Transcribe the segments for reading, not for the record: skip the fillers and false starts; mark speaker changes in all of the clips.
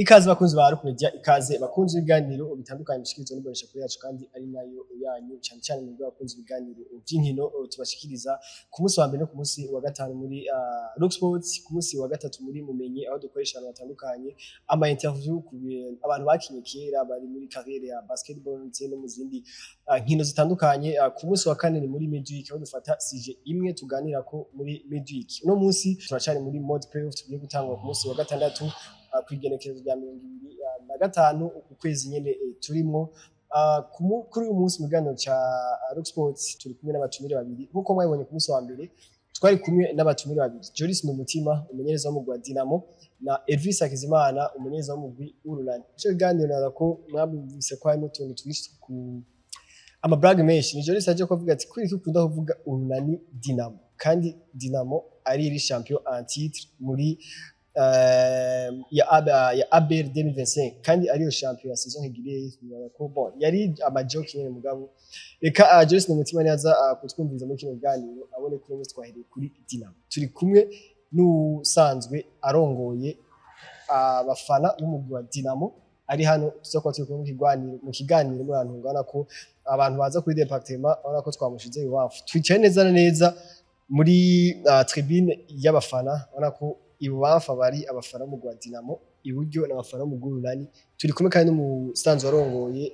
Speaker 1: Ikaze bakunzi ba Rock Media, ikaze bakunzi ibiganiro bitandukanye bishikirizwa n'imbonesha kure yacu kandi ari nayo yanyu, cyane cyane mu bakunzi ibiganiro by'inkino tubashikiriza ku munsi wa mbere no ku munsi wa gatanu muri Rock Sports, ku munsi wa gatatu muri Mumenye, aho dukoresha abantu batandukanye ama interview ku abantu bakinye kera bari muri carrière ya basketball ndetse no mu zindi nkino zitandukanye. Ku munsi wa kane ni muri Midweek, aho dufata sujet imwe tuganira ko muri Midweek. Uno munsi turacari muri mode playoff tugiye gutangwa ku munsi wa gatandatu, kw'igenekerezo rya 25 uku kwezi nyene turimwo. Kuri uyu munsi mu kiganiro ca Rock Sports turi kumwe n'abatumire babiri. Nkuko mwabibonye, ku munsi wa mbere twari kumwe n'abatumire babiri: Joris Numutima, umumenyereza w'umugwi wa Dinamo, na Elvis Hakizimana, umumenyereza w'umugwi w'Urunani. Ico kiganiro naza ko mwabumvise ko harimo utuntu twinshi ku ama blagues menshi. Ni Joris aje kuvuga ati: "Kuri iki ukunda kuvuga Urunani Dinamo kandi Dinamo ari iri champion en titre muri ya ABL 2025 kandi ariyo champion ya saison régulière." Ko bon, yari ama joke nyene, mugabo reka Joyce Numutima niyaza kutwumviriza muri kino kiganiro abone ko uno twahereye kuri Dinamo. Turi kumwe n'usanzwe arongoye abafana b'umugwi wa Dinamo ari hano, tuza kuba turi kumwe mu kiganiro. Muri ahantu ngana ko abantu baza kuri département urabona ko twamushize iwafu, twicaye neza na neza muri tribune y'abafana. Urabona ko ibubamfu bari abafana b'umugwi wa Dinamo, iburyo n'abafana b'umugwi w'Urunani. Turi kumwe kandi n'umusanzwe warongoye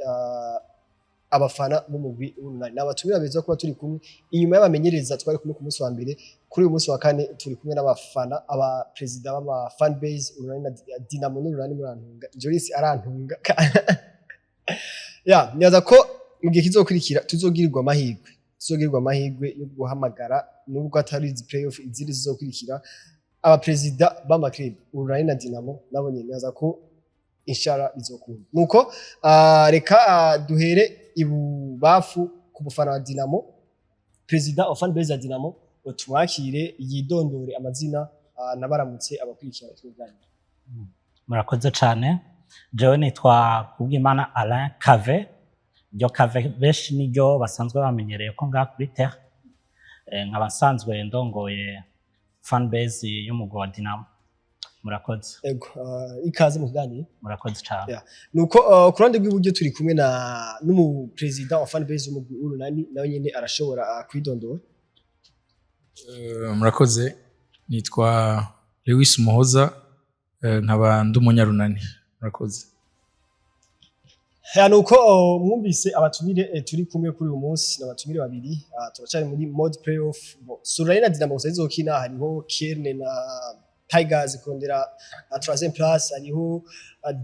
Speaker 1: abafana b'umugwi w'Urunani. Ni abatumira beza kuba turi kumwe inyuma y'abamenyereza twari kumwe ku munsi wa mbere. Kuri uyu munsi wa kane turi kumwe n'abafana, aba perezida b'ama fan base Urunani na Dinamo n'Urunani. Murantunga, Joyce arantunga ya. Nibaza ko mu gihe kizokurikira tuzogirirwa amahirwe yo guhamagara, nubwo atari izi playoff, izindi zizokurikira, abaperezida b'ama club Urunani na Dinamo nabo nyene. Nibaza ko inshara bizokunda. Nuko reka duhere ibubafu ku mufana wa Dinamo, perezida wa fan base ya Dinamo, tumwakire yidondore amazina, nabaramutse abakurikira ikiganiro.
Speaker 2: Murakoze cyane. Jewe nitwa Kubwimana Alain Kave. Iryo Kave benshi niryo basanzwe bamenyereye ko ngaha kuri terre. Nkaba nsanzwe ndongoye fan base y'umugwi wa Dinamo. Murakoze.
Speaker 1: Ego, ikaze mu kiganiro.
Speaker 2: Murakoze cyane.
Speaker 1: Yeah. Nuko ku ruhande rw'iburyo turi kumwe na n'umu perezida wa fan base y'umugwi w'Urunani, nawe nyene arashobora kwidondora.
Speaker 3: Murakoze, nitwa Lewis Muhoza, nkaba ndi umunyarunani. Murakoze.
Speaker 1: Ya, nuko mwumvise abatumire turi kumwe kuri uyu munsi, n'abatumire babiri. Turacari muri mode playoff. Bon, Surani na Dinamo gusa izokina, hariho Kerne na Tigers kurondera troisième place, hariho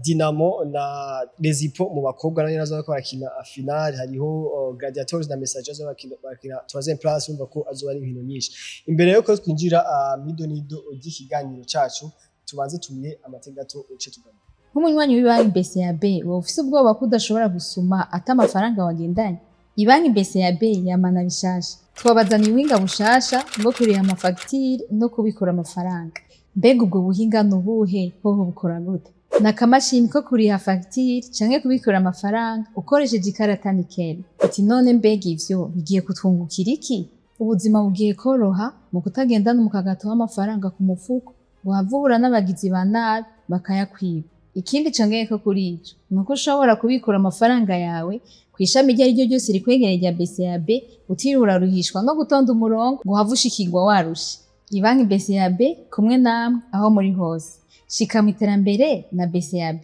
Speaker 1: Dinamo na Lezipo mu bakobwa nayo nazo bariko barakina finale, hariho Gladiators na Messagers barakina troisième place. Urumva ko azoba ari inkino nyinshi. Imbere yuko twinjira mw'idonido ry'ikiganiro cacu, tubanze tumire amateka gato uce tugana.
Speaker 4: Nk'umunywanyi w'ibanki BCAB, woba ufise ubwoba ko udashobora gusuma ata amafaranga wagendanye? Ibanki BCAB yamana bishasha, twabazaniye ubuhinga bushasha bwo kuriha amafagitire no kubikura amafaranga. Mbega ubwo buhinga ni ubuhe? Hoho bukora gute? Ni akamashini ko kuriha fagitire canke kubikura amafaranga ukoresheje ikarata Nickel. Uti: "None mbega ivyo bigiye kutwungukira iki?" Ubuzima bugiye koroha mu kutagendana umukagato w'amafaranga ku mufuko ngo uhave uhura n'abagizi ba nabi bakayakwiba. Ikindi congeyeko kuri ico ni uko ushobora kubikura amafaranga yawe kw'ishami iryo ari ryo ryose rikwegereye rya BCAB, utiriwe uraruhishwa no gutonda umurongo ngo uhave ushikirwa warushe. Ibanki BCAB, kumwe namwe aho muri hose. Shika mu iterambere na BCAB.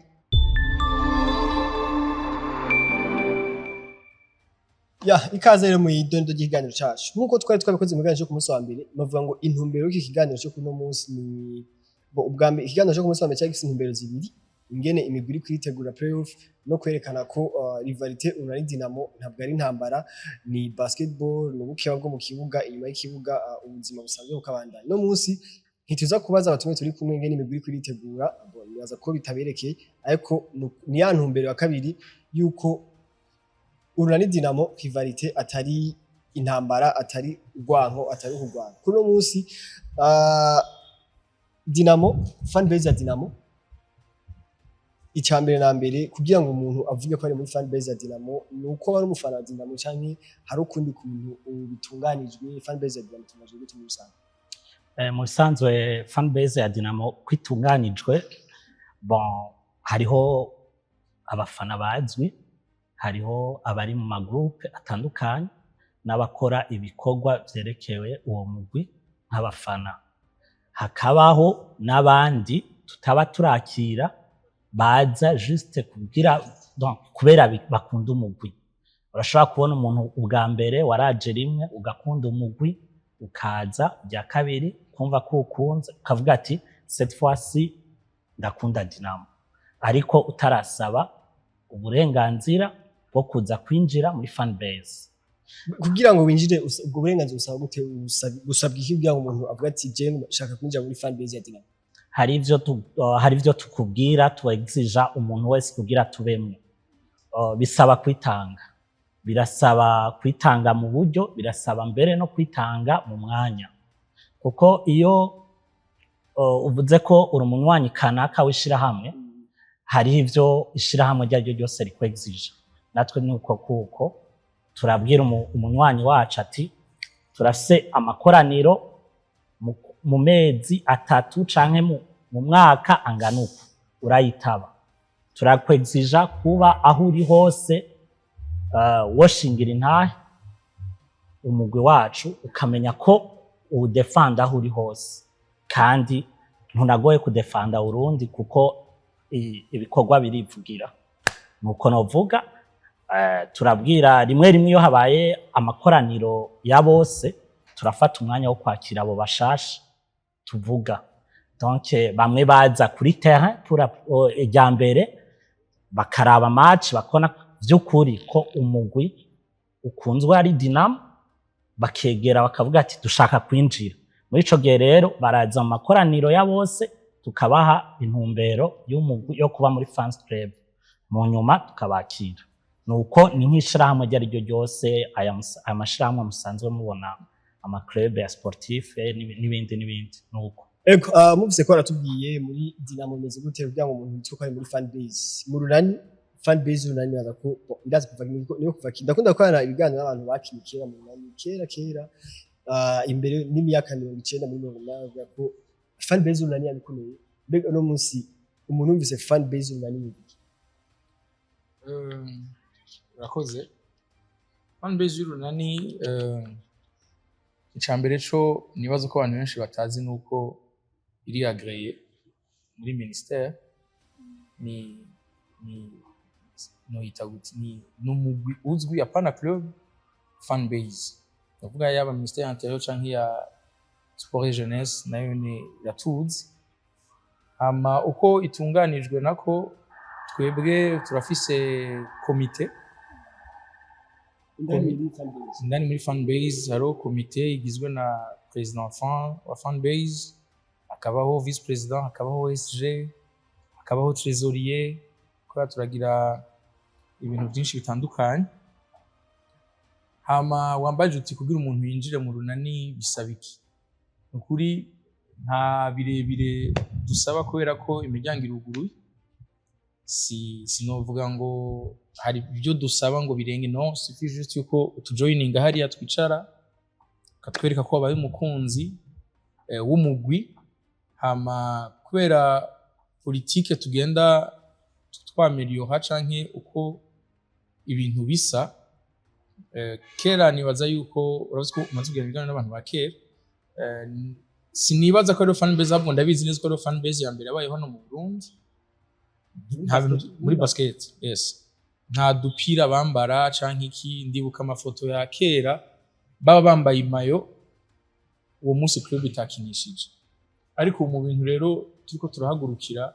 Speaker 1: Ya, ikaze rero mu idondo ry'ikiganiro cacu. Nk'uko twari twabikoze mu kiganiro cyo ku munsi wa mbere, bavuga ngo intumbero y'iki kiganiro cyo kuno munsi ni bo ubwa mbere, ikiganiro cyo ku munsi wa mbere cyari gifise intumbero zibiri: ingene imigwi iri kwitegura playoff no kwerekana ko rivalité Urunani Dinamo ntabwo ari intambara, ni basketball, ni ubukeba bwo mu kibuga, inyuma y'ikibuga ubuzima busanzwe bukabandanya. No munsi ntituza kubaza abatumwe turi kumwe ingene imigwi iri kuritegura, bon, nibaza ko bitaberekeye, ariko ni ya ntumbero ya kabiri yuko Urunani Dinamo rivalité atari intambara, atari urwanko, atari kurwana. Kuri uno munsi Dinamo, fan base ya Dinamo, icya mbere na mbere, kugira ngo umuntu avuge ko ari muri fan base ya Dinamo, ni uko ari umufana wa Dinamo canke hari ukundi kuntu bitunganijwe? Fan base ya Dinamo itunganijwe gute muri rusange?
Speaker 2: Mu bisanzwe fan base ya Dinamo kwitunganijwe, bon, Hariho abafana bazwi, hariho abari mu ma groupes atandukanye n'abakora ibikorwa vyerekewe uwo mugwi nk'abafana, hakabaho n'abandi tutaba turakira baza juste kugira, donc kubera bakunda umugwi. Urashobora kubona umuntu ubwa mbere waraje rimwe, ugakunda umugwi, ukaza irya kabiri kumva ko ukunze, ukavuga ati: "Cette fois-ci ndakunda Dinamo", ariko utarasaba uburenganzira bwo kuza kwinjira muri fan base.
Speaker 1: Kugira ngo winjire, ubwo burenganzira usaba gute? Gusabwa iki kugira ngo umuntu avuge ati: "Je nshaka kwinjira muri fan base ya Dinamo"?
Speaker 2: Hari ivyo tukubwira, tuexija umuntu wese kugira tubemwo. Bisaba kwitanga, birasaba kwitanga mu buryo, birasaba mbere no kwitanga mu mwanya, kuko iyo uvuze ko uri umunywanyi kanaka w'ishirahamwe, hariho ivyo ishirahamwe iryo ari ryo ryose rikwexija. Natwe ni uko, kuko turabwira umunywanyi wacu ati: "Turafise amakoraniro mu mezi 3 canke mu mwaka angana uku, urayitaba. Turakwexija kuba aho uri hose woshingira intahe umugwi wacu, ukamenya ko uwudefanda aho uri hose." Kandi ntunagoye kudefanda Urundi, kuko ibikorwa birivugira. Nuko novuga, turabwira rimwe rimwe iyo habaye amakoraniro ya bose, turafata umwanya wo kwakira abo bashasha tuvuga. Donc bamwe baza kuri terrain pour irya mbere, bakaraba match, bakona vy'ukuri ko umugwi ukunzwe ari Dinamo, bakegera bakavuga ati: "Dushaka kwinjira." Muri ico gihe rero baraza mu makoraniro ya bose, tukabaha intumbero y'umugwi yo kuba muri fans club, mu nyuma tukabakira. Nuko ni nk'ishirahamwe iryo ari ryo ryose, aya mashirahamwe musanzwe mubona, ama club ya sportif n'ibindi n'ibindi, nuko.
Speaker 1: Ego, muvise ko aratubwiye muri Dinamo bimeze gute kugira ngo umuntu yitwe ko ari muri fan base. Mu Runani, fan base y'Urunani baza ko bo, ndazi kuva niyo kuva ndakunda gukorana ibiganiro n'abantu bakinye kera mu Runani, kera kera, imbere n'imyaka 90, muri 80, bavuga ko fan base y'Urunani yabikomeye. Mbega uno munsi umuntu yumvise fan base y'Urunani ni iki?
Speaker 3: Urakoze. Fan base y'Urunani, ica mbere co nibaza ko abantu benshi batazi nuko iri agréée muri ministère. Ni noyita gute? Ni n'umugwi uzwi, apana club, fan base. Ndavuga yaba ministère intérieur canke ya sport et jeunesse, nayo ni iratuzi. Hama uko itunganijwe nako, twebwe turafise komite.
Speaker 1: Indani muri fan base?
Speaker 3: Indani muri fan base hariho komite igizwe na président fan wa fan base, hakabaho vice président, hakabaho SG, hakabaho trésorier, kubera turagira ibintu byinshi bitandukanye. Hama wambaje uti: "Kugira umuntu yinjire mu Runani bisaba iki?" Ni ukuri nta birebire dusaba, kubera ko imiryango iruguruye. Si sinovuga ngo hari ibyo dusaba ngo birenge, non, c'est juste yuko utujoininga hariya twicara, ukatwereka ko wabaye umukunzi w'umugwi. Hama kubera politike tugenda twameliora canke uko ibintu bisa, kera nibaza yuko urazi ko umaze kugira ibiganiro n'abantu ba kera, sinibaza ko ariyo fan base, ahubwo ndabizi neza ko ariyo fan base ya mbere yabayeho hano mu Burundi. Nta bintu muri basket, yes, nta dupira bambara canke iki. Ndibuka amafoto ya kera baba bambaye imayo uwo munsi club itakinishije. Ariko mu bintu rero turiko turahagurukira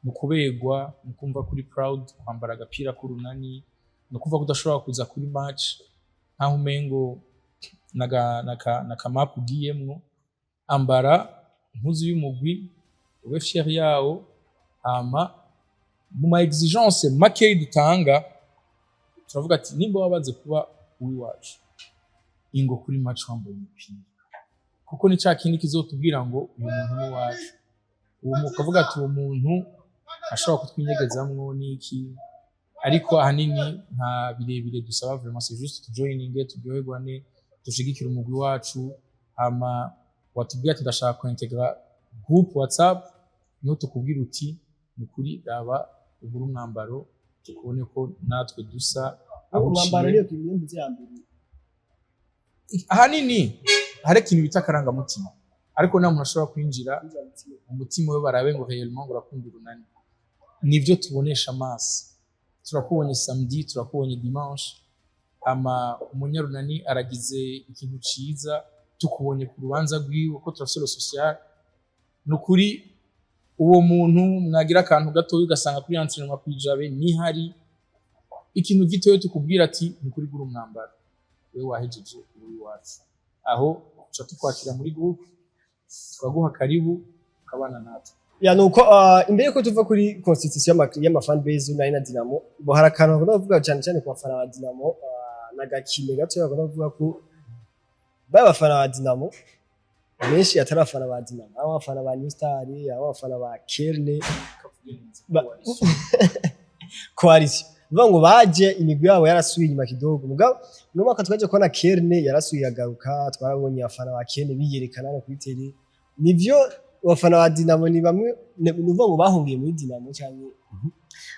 Speaker 3: mu kuberwa, mu kumva kuri proud kwambara agapira k'Urunani, ni ukuvuga ko udashobora kuza kuri match nkaho umengo naka map ugiyemwo. Ambara impuzu y'umugwi, ube fier yawo. Hama mu ma exigence makeyi dutanga, turavuga ati: "Nimba wabaze kuba uwiwacu, ingo kuri match wambaye umupira", kuko ni ca kindi kizotubwira ngo uyu muntu ni uwacu. Uwo ukavuga ati: "Uwo muntu ashobora kutwinyegezamwo n'iki?" Ariko ahanini nta birebire dusaba, vraiment, c'est juste tujoininge, turyoherwane, dushigikire umugwi wacu. Hama watubwira ati: "Ndashaka kuintegra groupe WhatsApp", niho tukubwira uti: "Ni ukuri raba Ugure umwambaro, tukubone ko natwe dusa aho
Speaker 1: Umwambaro
Speaker 3: uciye.
Speaker 1: Niyo kintu ya mbere.
Speaker 3: Ahanini hari ikintu bita akarangamutima, ariko nta muntu ashobora kwinjira mu mutima we barabe ngo réellement ngo urakunda Urunani. Nibyo tubonesha amaso: turakubonye samedi, turakubonye dimanche, ama umunyarunani aragize ikintu ciza, tukubonye ku rubanza rwiwe, ko turafise le social. Ni ukuri, uwo muntu mwagira akantu gatoya, ugasanga kuri entraînement kwijabe nihari ikintu gitoya, tukubwira ati: "Ni ukuri, gura umwambaro, wewe wahejeje uri iwacu." Aho tuca tukwakira muri groupe, tukaguha karibu, ukabana natwe.
Speaker 1: Ya, nuko imbere yuko tuva kuri constitution y'ama fan base y'Urunani na Dinamo bo, hari akantu bakunda kuvuga cyane cyane ku bafana ba Dinamo, na gakime gato bakunda kuvuga ko baba bafana ba Dinamo benshi atari abafana ba Dinamo, abo abafana ba New Star, abo abafana ba Kerne, coalition, bivuga ngo baje imigwi yabo yarasubiye inyuma kidogo. Mugabo no mwaka twaje kubona Kerne yarasubiye agaruka, twarabonye abafana ba Kerne biyerekana no kuri télé. Nivyo, abafana ba Dinamo ni bamwe ni uvuga ngo bahungiye muri Dinamo cyane.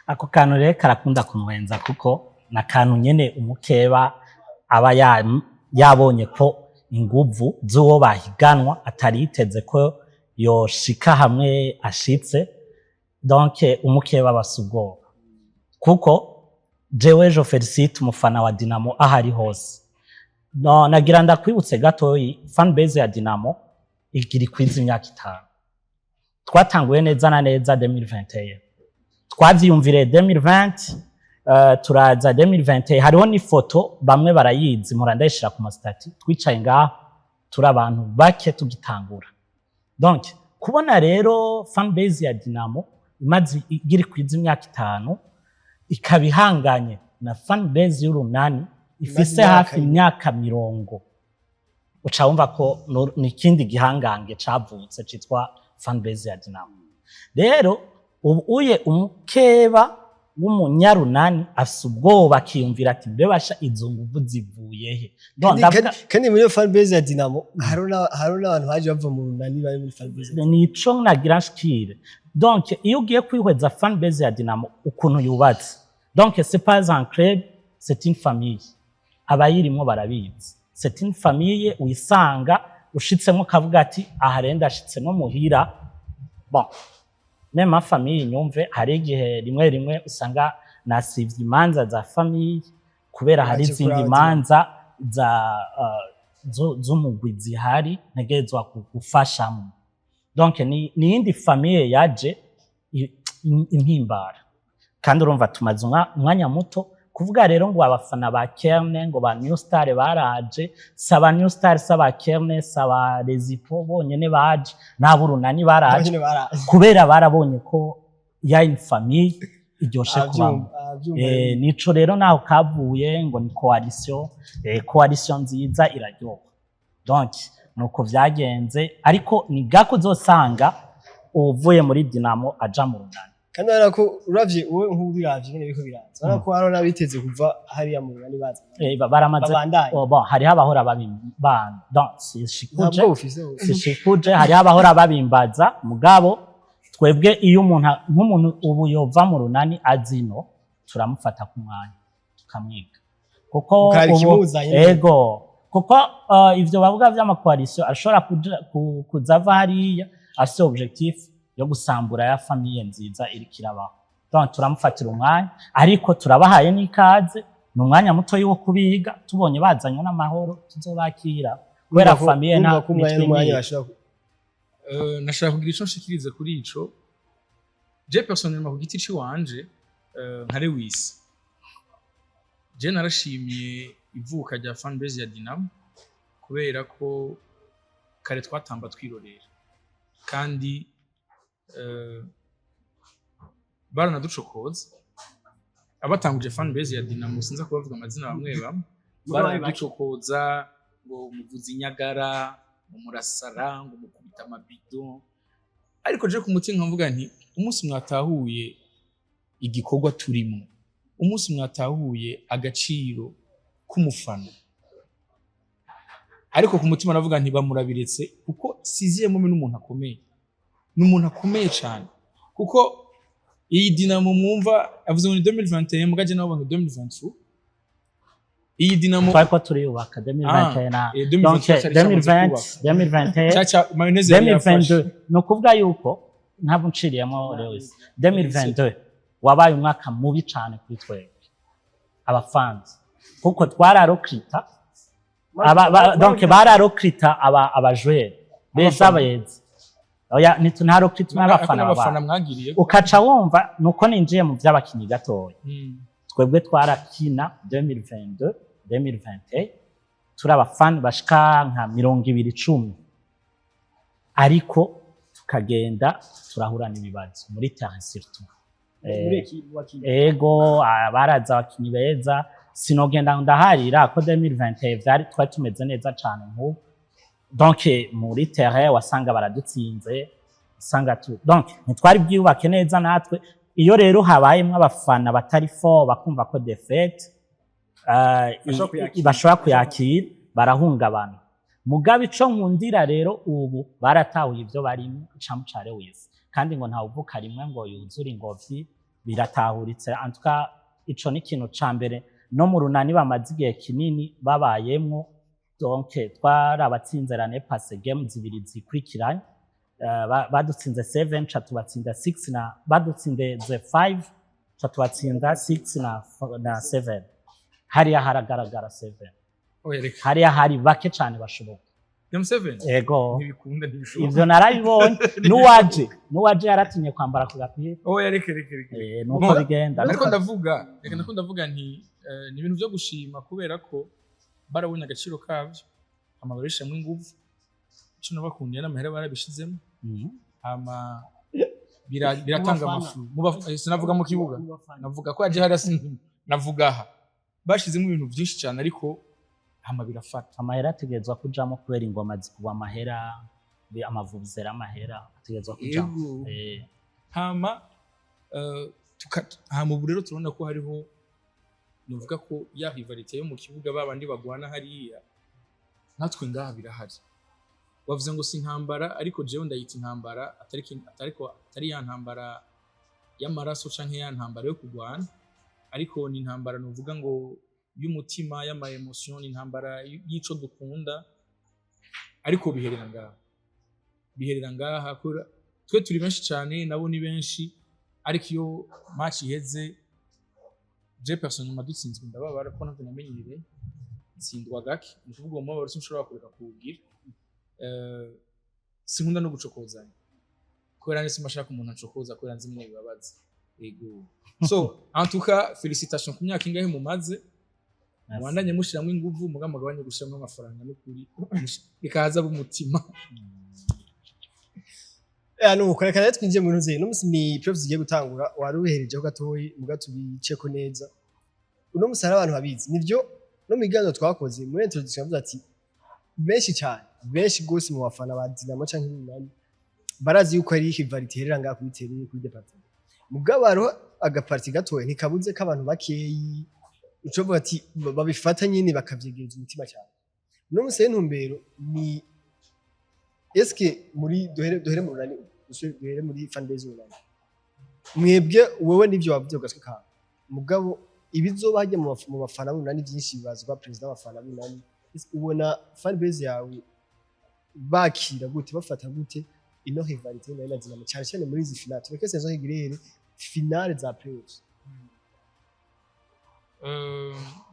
Speaker 2: Ako kantu rero karakunda kumwenza, kuko ni akantu nyene umukeba aba yabonye ko inguvu z'uwo bahiganwa atari yiteze ko yoshika hamwe ashitse. Donc umukeba basa ubwoba, kuko jewe je félicite umufana wa Dinamo aho ari hose. No, nagira ndakwibutse gatoyi: fan base ya Dinamo igira ikwiza imyaka 5. Twatanguye neza na neza 2021, twavyiyumvire 2020, turaza 2021. Hariho n'ifoto, bamwe barayizi, mpora ndayishira ku ma statuts, twicaye ngaho turi abantu bake tugitangura. Donc kubona rero fan base ya Dinamo imaze igira ikwiza imyaka 5, ikaba ihanganye na fan base y'Urunani ifise
Speaker 1: imyaka
Speaker 2: hafi
Speaker 1: 4.
Speaker 2: imyaka 40, uca wumva ko ni ikindi gihangange cavutse citwa fan base ya Dinamo. Rero ubu uye umukeba w'umunyarunani afise ubwoba, akiyumvira ati: "Mbe basha, izo nguvu zivuye he?" Donc,
Speaker 1: Kandi, kandi muri iyo fan base ya Dinamo hariho n'abantu baje bava mu Runani bari muri fan base ya Dinamo.
Speaker 2: Nico nagira nshikire. Donc iyo ugiye kwihweza fan base ya Dinamo ukuntu yubatse, donc c'est pas un club, c'est une famille. Abayirimwo barabizi, c'est une famille. Wisanga ushitsemo ukavuga ati: "Aha rero ndashitse no muhira." Bon, même ma famille nyumve, hari igihe rimwe rimwe usanga nasivye imanza za famille kubera hari
Speaker 1: Waje
Speaker 2: izindi
Speaker 1: kuraba.
Speaker 2: manza za z'umugwi zihari ntegerezwa gufashamo. Donc ni iyindi famille yaje impimbara. Kandi urumva tumaze umwanya muto. Kuvuga rero ngo abafana ba Kerne, ngo ba New Star baraje, saba New Star, saba Kerne, saba Rezipo bonyene baje, n'ab'Urunani baraje.
Speaker 1: Nyine baraje.
Speaker 2: Kubera barabonye ko ya une famille iryoshe kubamo.
Speaker 1: Abavyumva.
Speaker 2: Nico rero naho kavuye ngo ni coalition, coalition nziza iraryoha. Donc nuko vyagenze, ariko ni gako uzosanga uvuye muri Dinamo aja mu Runani.
Speaker 1: Kandi urabona ko uravye wowe nk'ubiravye nyene biriko biraza, urabona ko hariho n'abiteze kuva hariya mu Runani baza.
Speaker 2: Baramaze
Speaker 1: Babandanye.
Speaker 2: Oh, bon, hariho abahora babimbana, donc sishikuje.
Speaker 1: Ntabwo ufise wowe.
Speaker 2: Sishikuje, hariho abahora babimbaza. Mugabo twebwe iyo umuntu, nk'umuntu ubu yova mu Runani azino, turamufata ku mwanya tukamwiga, kuko
Speaker 1: Mukaraba
Speaker 2: ubu
Speaker 1: ikimuzanye.
Speaker 2: Ego, kuko ivyo bavuga vy'ama coalition, ashobora kuza ava hariya afise objectif yo gusambura ya famille nziza iriko irabaho. Donc turamufatira umwanya, ariko turabahaye n'ikaze. Ni umwanya muto wo kubiga, tubonye bazanywe n'amahoro tuzobakira, kubera famille nta
Speaker 1: Urumva ko umwanya n'umwanya
Speaker 2: nitwimira.
Speaker 1: bashobora
Speaker 3: Nashaka kugira ico nshikiriza kuri ico. Je personnellement, ku giti ciwanje, nka Lewis, je narashimye ivuka rya fanbase ya Dinamo, kubera ko kare twatamba twirorera, kandi baranaducokoza abatanguje fanbase ya Dinamo. Sinza kubavuga amazina, bamwe bamwe baranaducokoza ngo umuvuzi nyagara, ngo murasara, ngo mukubita amabido. Ariko je ku mutima nkavuga nti: "Umunsi mwatahuye igikorwa turimo, umunsi mwatahuye agaciro k'umufana." Ariko ku mutima navuga nti: "Bamurabiretse," kuko siziyemo n'umuntu akomeye, ni umuntu akomeye cyane, kuko Iyi Dinamo mwumva avuze ngo ni 2021, mugaje nabo ngo 2023. Iyi Dinamo
Speaker 2: Twariko turiyubaka 2021 na
Speaker 3: 2023
Speaker 2: donc
Speaker 3: cyari cyamaze
Speaker 2: 2020,
Speaker 3: kubaka.
Speaker 2: 2021,
Speaker 3: Caca mayonnaise yari yafashe.
Speaker 2: 2022. Ni ukuvuga yuko ntabwo nciriyemo Lewis, 2022 wabaye umwaka mubi cane kuri twebwe abafanzi, kuko twararokrita donc bararokrita aba joueurs beza.
Speaker 3: Abafana.
Speaker 2: Beza, oya, ntarokrita n'abafana
Speaker 3: n'abafana
Speaker 2: babaye.
Speaker 3: Mwagiriye.
Speaker 2: Ukaca wumva nuko ninjiye mu by'abakinyi gatoya. Twebwe twarakina 2022, 2021, turi abafani bashika nka 20 10, ariko tukagenda turahura n'ibibazo muri terrain surtout.
Speaker 1: Muri équipe wakinye.
Speaker 2: Ego, baraza abakinyi beza, sinogenda ndaharira ko 2021 vyari twari tumeze neza cane nk'ubu. Donc muri terrain wasanga baradutsinze, usanga tu donc ntitwari bwiyubake neza natwe. Iyo rero habayemwo abafana batari fort, bakumva ko défaite
Speaker 1: Bashobora kuyakira.
Speaker 2: Bashobora kuyakira, barahungabana. Mugabo ico nkundira rero, ubu baratahuye ivyo barimo icamu ca Lewis, kandi ngo ntawuvuka rimwe ngo yuzure ingobyi, biratahuritse. En tout cas, ico ni ikintu ca mbere no mu Runani bamaze igihe kinini babayemwo. Donc twarabatsinze l'année passée game zibiri zikurikiranye. Badutsinze 7, ca tubatsinda 6, na badutsinze 5, ca tubatsinda 6 na 7. Hariya haragaragara 7.
Speaker 3: Oya, reka.
Speaker 2: Hariya hari bake cane bashoboka.
Speaker 3: Game 7.
Speaker 2: Ego.
Speaker 3: Ntibikunda, ntibishoboka.
Speaker 2: Ivyo narabibonye, n'uwaje yaratinye kwambara ku gapira.
Speaker 3: Oya, reka, reka, reka.
Speaker 2: Nuko
Speaker 3: Bon,
Speaker 2: bigenda.
Speaker 3: Ariko ndavuga, reka, ndako ndavuga nti ni ibintu byo gushima kubera ko barabonye agaciro kavyo, hama barabishiramo inguvu. Ico nabakundiye n'amahera barabishizemo, hama biratanga
Speaker 1: Mu bafana.
Speaker 3: amafu. Sinavuga mu kibuga, navuga ko yaje hariya, navuga aha bashizemo ibintu byinshi cyane, ariko hama birafata.
Speaker 2: Amahera ategerezwa kujamo kubera ingoma zikuba amahera, amavuvuzera amahera ategerezwa kujamo.
Speaker 3: Yego.
Speaker 2: Hama
Speaker 3: Hama ubu rero turabona ko hariho, nuvuga ko ya rivalité yo mu kibuga, babandi bagwana hariya, natwe ngaha birahari. Wavuze ngo si intambara, ariko jewe ndayita intambara, atari ya ntambara y'amaraso canke ya ntambara yo kugwana, ariko ni intambara nuvuga ngo y'umutima, y'ama émotion, ni intambara y'ico dukunda. Ariko biherera ngaha, biherera ngaha kubera twe turi benshi cyane, nabo ni benshi. Ariko iyo match iheze, je personnellement dutsinzwe ndababara, ko ntabwo namenyereye ntsindwa gake. Ni ukuvuga uwo mubabaro sinshobora kureka kuwugira. Sinkunda no gucokozanya kubera nese mashaka umuntu ancokoza, kubera nzi nyine bibabaza. Ego, so en tout cas félicitations ku myaka ingahe mumaze. Mubandanye mushiramwo inguvu, muga mugabanye gushiramwo amafaranga n'ukuri bikaza b'umutima.
Speaker 1: Nuko reka rero twinjiye mu ntuze. Uno musi ni playoffs zigiye gutangura, wari ubiherejeho gatoyi, muga tubiceko neza. Uno musi hari abantu babizi, nivyo no mu biganiro twakoze muri introduction yavuze ati benshi cyane, benshi gose mu bafana ba Dinamo canke Urunani barazi yuko ari rivalité iherera ngaha kuri terrain, kuri département. Mugabo hariho aga partie gatoya ntikabuze k'abantu bakeyi ucovuga ati babifata nyene bakavyegereza umutima cyane. Uno musi rero intumbero ni eske muri duhere mu Runani, duhere muri fanbase y'Urunani, mwebwe, wewe nivyo wavuze ugaswe kawe, mugabo ibizoba hajya mu bafana b'Urunani byinshi bibazwa perezida w'abafana b'Urunani. Ese ubona fanbase yawe bakira gute, bafata gute ino rivalité y'Urunani na Dinamo, cyane cyane muri izi finale? Tureke saison régulière, finale za playoffs.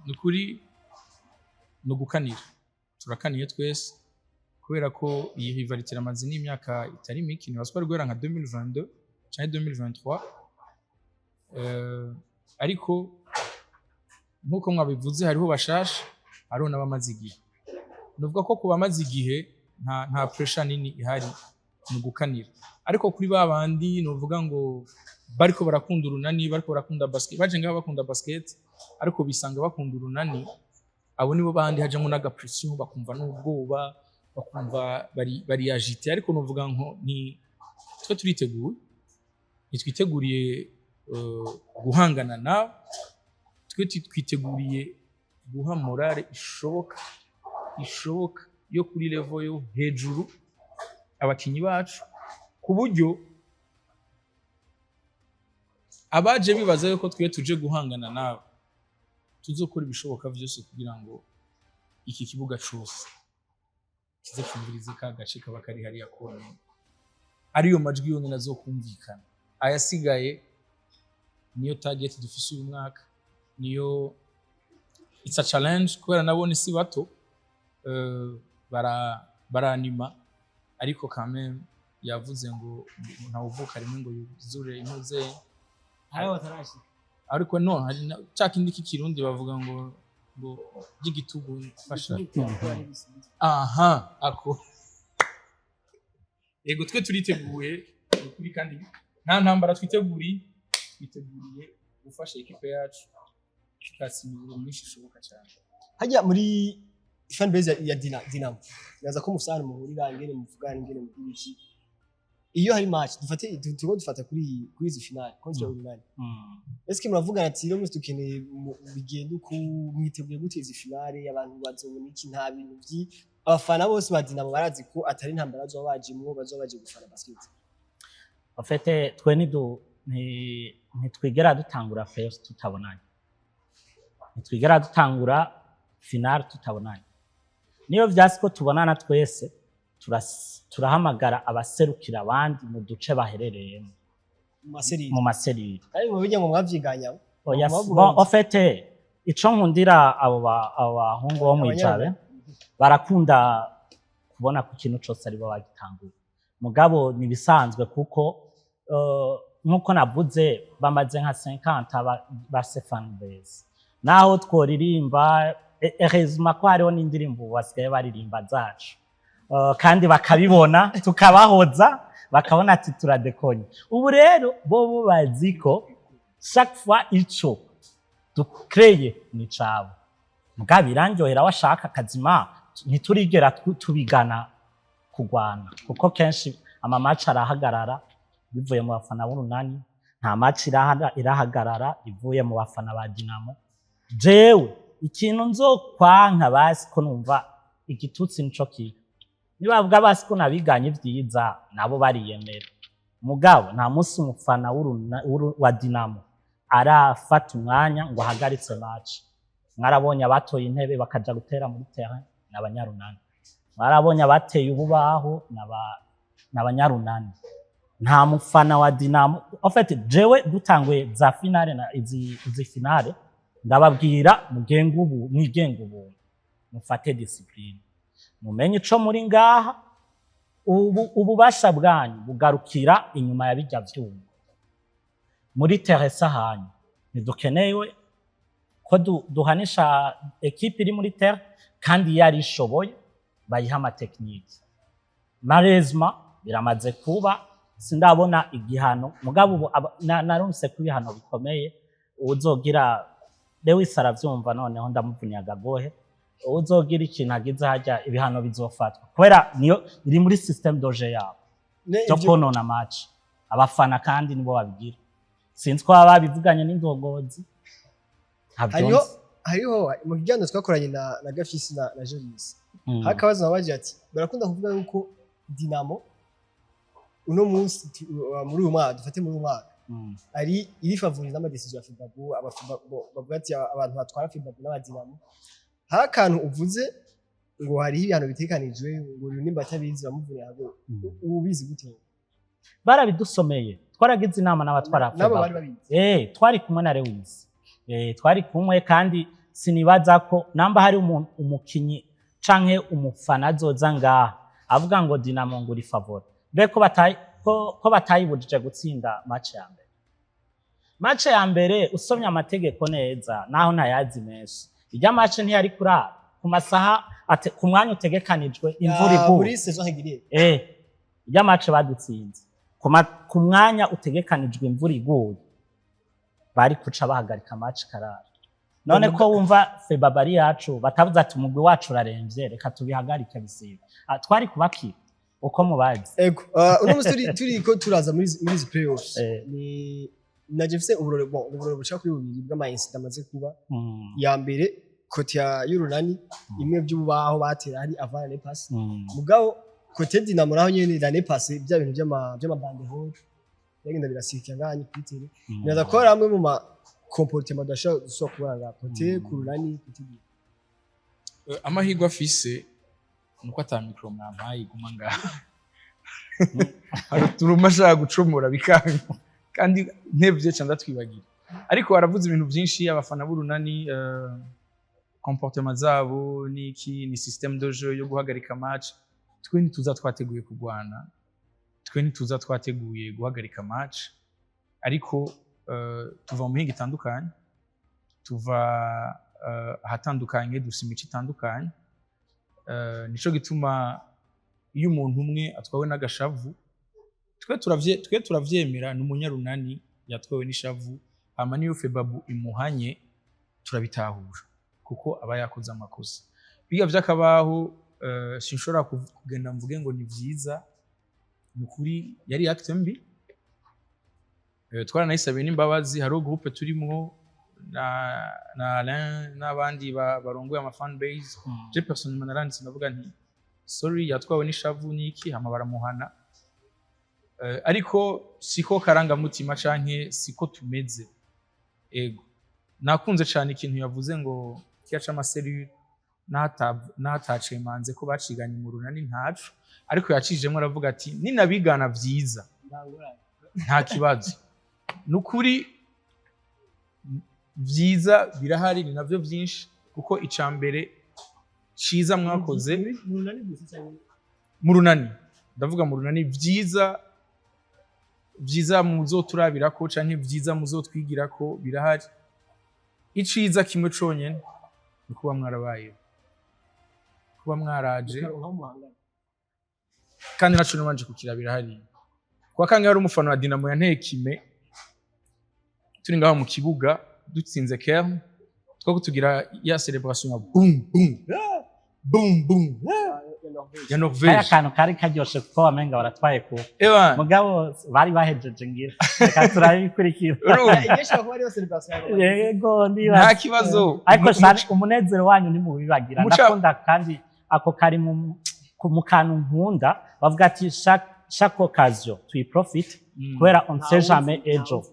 Speaker 3: Ni ukuri ni ugukanira, turakaniye twese kubera ko iyi rivalité iramaze n'imyaka itari mike. Ntibaza ko ari guhera nka 2022 canke 2023. Ariko nk'uko mwabivuze, hariho bashasha, hariho n'abamaze igihe. Nuvuga ko ku bamaze igihe nta pressure nini ihari, ni ugukanira. Ariko kuri ba bandi nuvuga ngo bariko barakunda Urunani, bariko barakunda basket, baje ngaho bakunda basket ariko bisanga bakunda Urunani, abo nibo bandi hajamwo n'aga pression, bakumva n'ubwoba, bakumva bari agité. Ariko nuvuga ngo ni twe turiteguye, ntitwiteguriye guhangana nabo, twe twiteguriye guha morale ishoboka yo kuri level yo hejuru abakinyi bacu, ku buryo Abaje bibaza yuko twe tuje guhangana nabo, tuzokora ibishoboka vyose kugira ngo iki kibuga cose kize kumvirize ka gace kaba kari hariya konyene, ariyo majwi yonyene azokumvikana. Ayasigaye niyo target dufise uyu mwaka, niyo it's a challenge, kubera nabone si bato, baranima, ariko quand même yavuze ngo ntawuvuka rimwe ngo yuzure intuze.
Speaker 1: Hariho batarashika.
Speaker 3: Ariko no hari ca kindi k'ikirundi bavuga ngo by'igitugu fasha aha ako. Yego, twe turiteguye ni ukuri, kandi nta ntambara twiteguriye, twiteguriye gufasha ekipe yacu tukatsinda myinshi ishoboka cyane.
Speaker 1: Hajya muri fan base ya Dinamo, naza ko mufisana muhurira, ingene muvugana, ingene mugira iki iyo hari match? Dufate turiko dufata kuri izi finale contre Urunani. Eske muravugana ati rero musi dukeneye bigende uku, mwiteguye gute izi finale, abantu bazobona iki? Nta bintu vyi abafana bose ba Dinamo barazi ko atari intambara bazoba bajemwo, bazoba baje gufana basket.
Speaker 2: En fait, twe ntitwigera dutangura playoffs tutabonanye, ntitwigera dutangura finale tutabonanye. Niyo vyasi ko tubonana twese, turahamagara abaserukira abandi mu duce baherereyemo.
Speaker 1: Mu ma cellules.
Speaker 2: Mu ma cellules.
Speaker 1: Kandi mu bijya ngo mwavyiganya.
Speaker 2: Oya,
Speaker 1: Bavuga
Speaker 2: bon,
Speaker 1: ngo-
Speaker 2: en fait, ico nkundira abo bahungu bo mw'ijabe, barakunda kubona ko ikintu cose aribo bagitanguye. Mugabo nibisanzwe, kuko nkuko navuze, bamaze nka 50 bafise fan base. Naho tworirimba, heureusement ko hariho n'indirimbo ubu basigaye baririmba zacu, kandi bakabibona, tukabahoza, bakabona ati turadekonye. Ubu rero bo bazi ko chaque fois ico dukreye ni cabo. Mugabo birandyohera, washaka kazima ntiturigera tubigana kugwana, kuko kenshi ama match arahagarara bivuye mu bafana b'Urunani, nta match irahagarara ivuye mu bafana ba Dinamo. Jewe ikintu nzokwanka basi ko numva igitutsi nico kibi, nibavuga basi ko nabiganye ivyiza, nabo bariyemera. Mugabo nta munsi umufana wa Dinamo arafata umwanya ngo ahagaritse match. Mwarabonye abatoye intebe bakaja gutera muri terrain n'abanyarunani, mwarabonye abateye ububaho n'abanyarunani. Nta mufana wa Dinamo. En fait, jewe dutanguye za finale na izi finale, ndababwira mugenge ubu, mwigenge ubu, mufate discipline, mumenye ico muri ngaha. Ubu ububasha bwanyu bugarukira inyuma ya bijya vyuma, muri terrain hanyu ntidukenewe ko duhanisha ekipe iri muri terrain, kandi iyo ari ishoboye bayiha ama techniques. Malheureusement biramaze kuba, sindabona igihano. Mugabo ubu narumvise ko ibihano bikomeye uzogira, Lewis aravyumva, noneho ndamuvuniye agagohe, uzogira ikintu agize hajya ibihano bizofatwa, kubera niyo iri muri système de jeu yabo byo konona match. Abafana kandi nibo babigira, sinzi ko baba babivuganye n'indongozi. Ntabyo
Speaker 1: Hariho
Speaker 2: nzi.
Speaker 1: Hariho mu kiganiro twakoranye na Gafisi na Jolis, hakabazo babaje ati barakunda kuvuga yuko Dinamo uno munsi muri uyu mwaka, dufate muri uyu mwaka, ari iri favori n'ama décisions ya FEBABU. Bavuga ati abantu batwara FEBABU n'abadinamo. Hari akantu uvuze ngo hariho ibihano bitekanijwe, ngo uyu nimba atabizi bamuvunira ago. Ubu ubizi gute?
Speaker 2: Barabidusomeye, twaragize inama n'abatwara
Speaker 1: Nabo
Speaker 2: FEBABU.
Speaker 1: bari babizi?
Speaker 2: Twari kumwe na Lewis. Twari kumwe, kandi sinibaza ko namba hari umukinyi canke umufana azoza ngaha avuga ngo Dinamo ngo uri favori. Mbe ko batayibujije gutsinda match ya mbere? Match ya mbere, usomye amategeko neza, naho ntayazi menshi, ijya match ntiyari kurara ku masaha ku mwanya utegekanijwe imvura
Speaker 1: Ya,
Speaker 2: iguye.
Speaker 1: Muri saison régulière.
Speaker 2: Ijya match badutsinze ku mwanya utegekanijwe imvura iguye, bari kuca bahagarika match karara. None ko wumva FEBABU ari yacu, batavuze ati umugwi wacu uraremvye, reka tubihagarike bisibe? Ah, twari kubakira uko mubazi.
Speaker 1: Ego, uno munsi turi ko turaza muri izi playoffs. Ni naje mfise uburore, bon, uburore buca kuri bubiri bw'ama incident amaze kuba. Ya mbere, côté ya y'Urunani, imwe by'ububaho batera hari avant l'année passée. Mugabo côté Dinamo naho nyene l'année passée, bya bintu by'ama banderoles. Byagenda birasikira ngaha kuri terrain. Nibaza ko hari amwe mu ma comportement adashobora gusubira kubona ngaha côté ku Runani, côté.
Speaker 3: Amahirwe afise nuko ata micro mwampaye iguma ngaha. Hari uturuma ashaka gucomora bikanga kandi ntevye ca ndatwibagira, ariko aravuze ibintu byinshi. Abafana b'Urunani, comportement zabo niki, ni système de jeu yo guhagarika match. Twe ntituza twateguye kurwana, twe ntituza twateguye guhagarika match, ariko tuva mu mihinga itandukanye, tuva ahatandukanye, dufise imico itandukanye. Nico gituma iyo umuntu umwe atwawe n'agashavu, twe turavyemera, ni umunyarunani yatwawe n'ishavu, hama niyo FEBABU imuhanye turabitahura kuko aba yakoze amakosa. Biga vy'akabaho, sinshobora kugenda mvuge ngo ni vyiza. Ni ukuri yari acte mbi. Twaranayisabiye n'imbabazi. Hariho groupe turimwo na Alain n'abandi barongoye ama fan base. Je personnellement naranditse ndavuga nti sorry, yatwawe n'ishavu n'iki, hama baramuhana. Ariko siko karangamutima canke siko tumeze. Ego, nakunze cane ikintu yavuze ngo kiya c'ama cellules n'ahatacemanze ko baciganye mu Runani ntaco, ariko yacijemwo aravuga ati ninabigana vyiza nta kibazo. Nukuri vyiza birahari, ni navyo vyinshi, kuko ica mbere ciza mwakoze
Speaker 1: Mu Runani gusa cyangwa?
Speaker 3: Mu Runani, ndavuga mu Runani. Vyiza, vyiza muzoturabirako canke vyiza muzotwigirako birahari. Iciza kimwe conyene ni kuba mwarabayeho, kuba mwaraje
Speaker 1: Ukaronka aho muhangana.
Speaker 3: Kandi naco nabanje kukirabira hariya kwa kange hari umufana wa Dinamo yanteye kime turi ngaho mu kibuga dutsinze Kern, two tugira ya celebration ya boom boom, ah, boom boom, ah, ya
Speaker 2: Kaya
Speaker 3: Norvège.
Speaker 2: Kantu kari karyoshe kuko wamenga baratwaye ku
Speaker 3: Ewa.
Speaker 2: mugabo bari bahejeje, ngira reka turabikurikira.
Speaker 3: Urumva?
Speaker 1: Igihe ishobora kuba ariyo celebration yawe.
Speaker 2: Yego, ndibaza.
Speaker 3: Nta kibazo.
Speaker 2: Ariko shari umunezero wanyu ntimubibagira. Ndakunda kandi ako kari mu kantu nkunda, bavuga ati chaque occasion tuyiprofite kubera on sait jamais ejo.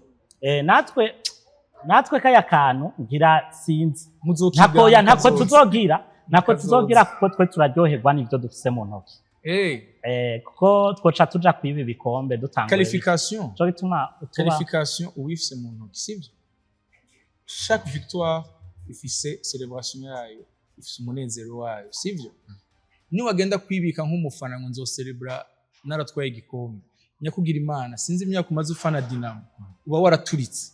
Speaker 2: Natwe kaya kantu ngira sinzi
Speaker 3: Muzokigana.
Speaker 2: Ntako ya ntako
Speaker 3: Kazoza.
Speaker 2: tuzogira, ntako
Speaker 3: Kazoza.
Speaker 2: tuzogira kuko twe turaryoherwa n'ivyo dufise mu ntoki. Kuko twoca tuja kwiba ibikombe dutanguye.
Speaker 3: Qualification.
Speaker 2: Nico gituma tuba
Speaker 3: Qualification uwifise mu ntoki, sivyo? Chaque victoire ifise celebration yayo, ifise umunezero wayo, sivyo? Niwagenda kwibika nk'umufana ngo nzocelebra naratwaye igikombe, nyakugira Imana, sinzi imyaka umaze ufana Dinamo, uba waraturitse.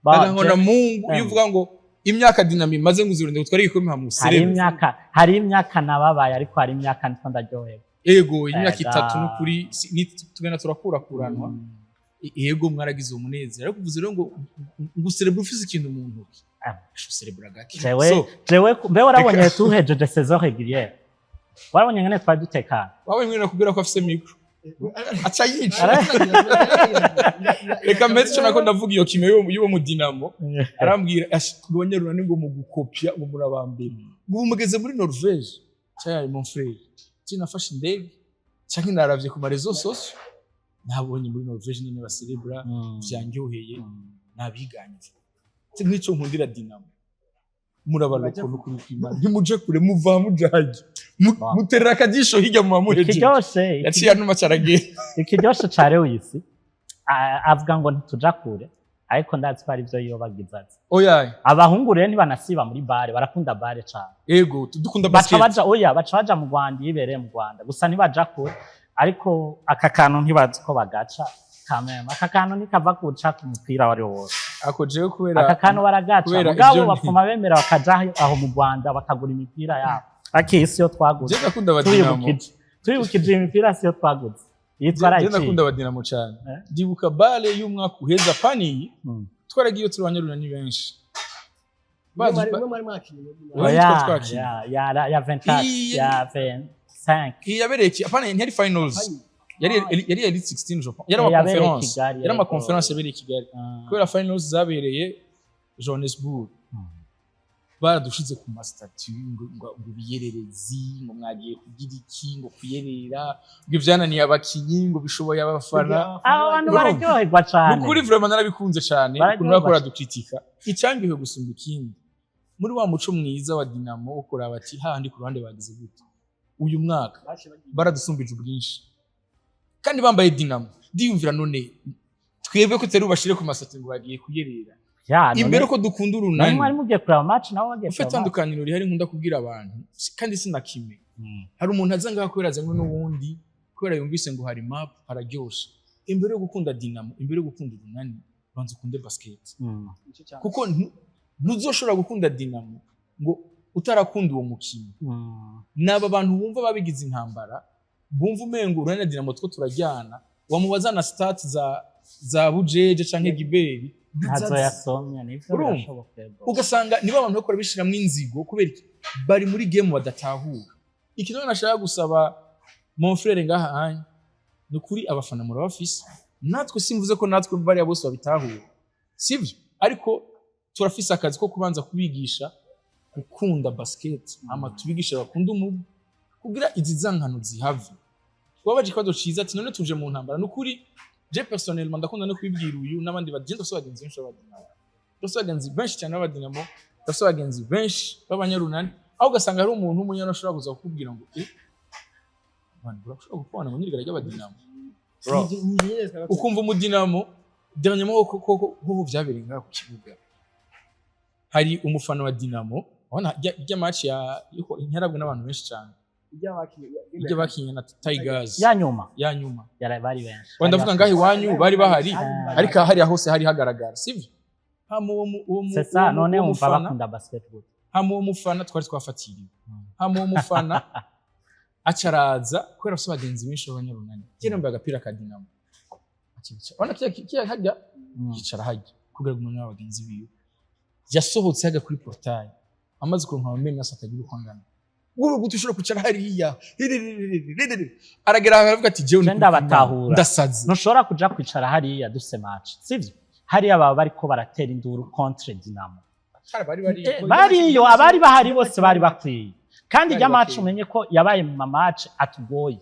Speaker 3: Agahora Mungu iyo uvuga ngo imyaka Dinamo imaze ngo uzirinde gutwara igikombe
Speaker 2: Hari
Speaker 3: hamuserebe.
Speaker 2: imyaka nababaye, ariko hari imyaka nitwo ndaryoherwa.
Speaker 3: Ego, imyaka
Speaker 2: Ega.
Speaker 3: 3 n'ukuri tugenda turakurakuranwa. Yego, mwaragize uwo munezero, ariko uvuze rero ngo userebra ufise ikintu mu ntoki.
Speaker 2: Ah.
Speaker 3: Userebra gake.
Speaker 2: Jewe
Speaker 3: So,
Speaker 2: jewe mbe warabonye tuhejeje saison régulière, warabonye ngene twari dutekana.
Speaker 3: Wawe mwene nakubwira ko afise micro aca yica. Reka mbese ico nako ndavuga, iyo kime y'uwo mu Dinamo arambwira ngo abanyarunani ngo mu gukopya ngo murabambere, ngo ubu mugeze muri Norvège. Cyari mon frère, je nafashe indege canke naravye ku ma réseaux sociaux, nabonye muri Norvège nyene bacelebra, vyanryoheye, nabiganye. Nico nkundira Dinamo, murabaloko n'ukuri kw'Imana, ntimuje kure, muva mujaje muterera akajisho hirya muba muhejeje.
Speaker 2: Ikiryoshe
Speaker 3: Yaciye anuma caragenda.
Speaker 2: Ikiryoshe ca Lewis, avuga ngo ntituja kure, ariko ndazi ko ari byo yobagize ati
Speaker 3: Oya.
Speaker 2: Abahungu rero ntibanasiba muri bare, barakunda bare cane.
Speaker 3: Ego, dukunda
Speaker 2: Baca
Speaker 3: basket.
Speaker 2: baja, oya, baca baja mu Rwanda iyo ibereye mu Rwanda gusa, ntibaja kure. Ariko aka kantu ntibazi ko bagaca kameme, aka kantu ntikava kuca ku mupira wari wose.
Speaker 3: Ako jewe kubera
Speaker 2: Aka kantu baragaca,
Speaker 3: kubera
Speaker 2: mugabo
Speaker 3: ivyo
Speaker 2: bapfuma bemera bakaja aho mu Rwanda bakagura imipira yabo, ariko iyi siyo twaguze.
Speaker 3: Je ndakunda abadinamo.
Speaker 2: Tuyibukije imipira siyo twaguze yitwa
Speaker 3: Je
Speaker 2: Rayici.
Speaker 3: ndakunda abadinamo cane.
Speaker 2: Eh?
Speaker 3: Ndibuka BAL y'umwaka uheza paniyi, twaragiye turi abanyarunani benshi.
Speaker 1: Mwe mwari mwakinye?
Speaker 3: Oya,
Speaker 2: Oya,
Speaker 3: nitwo twakinye.
Speaker 2: ya 24, ya 25.
Speaker 3: Iyi yabereye apana, ntiyari finals, yari Elite 16, je pense, yari ama
Speaker 2: Yabereye
Speaker 3: conference.
Speaker 2: Kigali,
Speaker 3: Yari ama
Speaker 2: yego.
Speaker 3: conference yabereye i Kigali, kubera finals zabereye Johannesburg. Baradushize ku ma statuts ngo biyererezi, ngo mwagiye kugira iki, ngo kuyerera, ngo ivyananiye abakinyi ngo bishoboye abafana.
Speaker 2: Abo bantu
Speaker 3: Urumva?
Speaker 2: bararyoherwa cane.
Speaker 3: Nukuri vraiment narabikunze cane
Speaker 2: Bararyoherwa
Speaker 3: ukuntu bakora
Speaker 2: cane.
Speaker 3: Dukritika icyangiwe gusumba ikindi muri wa muco mwiza wa Dinamo wo kuraba ati hahandi ku ruhande bagize gute uyu mwaka, baradusumbije ubwinshi kandi bambaye Dinamo. Ndiyumvira none twebwe ko tutari bubashire ku ma statuts ngo bagiye kuyerera
Speaker 2: Ya, none-
Speaker 3: imbere ko dukunda
Speaker 2: none
Speaker 3: urunani.
Speaker 2: Mwari mugiye kuraba match, nabo bagiye
Speaker 3: Ufite
Speaker 2: kuraba match.
Speaker 3: itandukaniro rihari nkunda kubwira abantu kandi sinakime. Hari umuntu aza ngaha kubera azanywe n'uwundi, kubera yumvise ngo hari map hararyoshe. Imbere yo gukunda Dinamo, imbere yo gukunda urunani, banza ukunde basket, kuko ntuzoshobora gukunda Dinamo ngo utarakunda uwo mukino. Naba bantu bumva babigize intambara, bumva umengo urunani na Dinamo two turajyana. Wamubaza na stats za Bujeje canke Giberi,
Speaker 2: Ntazo yasomye nivyo.
Speaker 3: Urumva?
Speaker 2: Birashoboka, yego.
Speaker 3: Ugasanga nibo abantu bakora bishiramwo inzigo. Kubera iki? Bari muri game badatahura. Ikintu rero nashaka gusaba mon frère ngaha anya, ni ukuri abafana murabafise. Natwe simvuze ko natwe bariya bose babitahura, sivyo, ariko turafise akazi ko kubanza kubigisha gukunda basket, hama tubigishe bakunda umugwi kugira izi zankano zihave. Wabaje ikibazo ciza ati none tuje mu ntambara. Ni ukuri je personnellement ndakunda no kubibwira uyu n'abandi bagenda. Ndafise abagenzi benshi b'abadinamo, ndafise abagenzi benshi cyane b'abadinamo, ndafise abagenzi benshi b'abanyarunani, aho ugasanga hari umuntu w'umunyarunani ashobora kuza kukubwira ngo man, urashobora gukubana ngo nyirigara ry'abadinamo. Bro, ukumva umudinamo dernièrement koko nk'ubu vyabereye ngaha ku kibuga, hari umufana wa Dinamo, urabona rya match ya yuko ntiharabwe n'abantu benshi cyane, ibyo bakinye na Tigers.
Speaker 2: Ya nyuma.
Speaker 3: Ya nyuma.
Speaker 2: Yara bari benshi.
Speaker 3: Wenda ndavuga ngaho iwanyu bari bahari, ariko hariya hose hari hagaragara, sivyo? Hama uwo
Speaker 2: C'est ça. None
Speaker 3: uwo
Speaker 2: wumva
Speaker 3: mufana
Speaker 2: bakunda basketball.
Speaker 3: Hama uwo mufana twari twafatiriwe, hama uwo mufana aca araza kubera afise abagenzi benshi b'abanyarunani, kera yambaye agapira ka Dinamo. Aca urabona kiriya hajya yicara hajya kugira ngo umuntu n'abagenzi biwe. Yasohotse hajya kuri portail amaze kuronka amameni yose atagira uko angana. Wowe gute ushobora kwicara hariya? Ririririririririri. Aragera ahantu aravuga ati jewe
Speaker 2: Je ndabatahura.
Speaker 3: Ndasaze.
Speaker 2: Ntushobora kuja kwicara hariya dufise match, sivyo? Hariya baba bariko baratera induru contre Dinamo.
Speaker 3: Bari bari
Speaker 2: Bariyo abari bahari bose bari bakwiye kandi
Speaker 3: Bari
Speaker 2: irya match
Speaker 3: bakwiye.
Speaker 2: umenye ko yabaye mu ma match atugoye,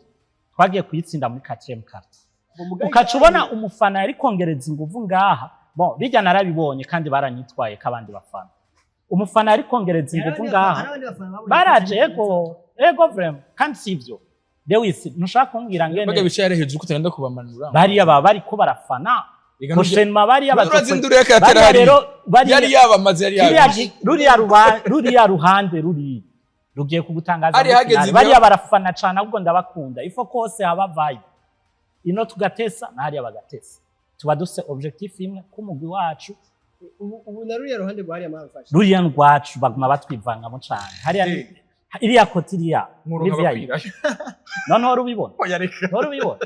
Speaker 2: twagiye kuyitsinda muri quatrième quart. Ukaca ubona umufana yari kongereza inguvu ngaha. Bon, bijya narabibonye kandi baranyitwaye ko abandi bafana, umufana yari kongereza inguvu ngaha, baraje. Ego, ego, vraiment. Kandi sivyo Lewis, ntushaka kumbwira
Speaker 3: baga
Speaker 2: ngene
Speaker 3: bicaye hariya hejuru ko utagenda kubamanura.
Speaker 2: Bariya baba bariko barafana
Speaker 3: Rega
Speaker 2: prochainement bariya
Speaker 3: urazi induru y'akayatera
Speaker 2: bariya
Speaker 3: hariya
Speaker 2: rero bariya
Speaker 3: yari yabamaze, yari
Speaker 2: kiriya
Speaker 3: yabishe.
Speaker 2: Ruriya ruhande ruriya rugiye kugutangaza
Speaker 3: Hari
Speaker 2: muri
Speaker 3: hageze
Speaker 2: finale. Bariya barafana cane, ahubwo ndabakunda. Ifo kose haba vibe ino tugatesa na hariya bagatesa, tuba dufise objectif imwe ko umugwi wacu.
Speaker 1: Ubu na ruriya ruhande rwa hariya mwarafashe.
Speaker 2: Ruriya rwacu baguma batwivangamo cane hariya iriya côté iriya
Speaker 3: Muronka
Speaker 2: ni VIP.
Speaker 3: bakwirayo.
Speaker 2: None wari ubibona?
Speaker 3: Oya, reka.
Speaker 2: Wari ubibona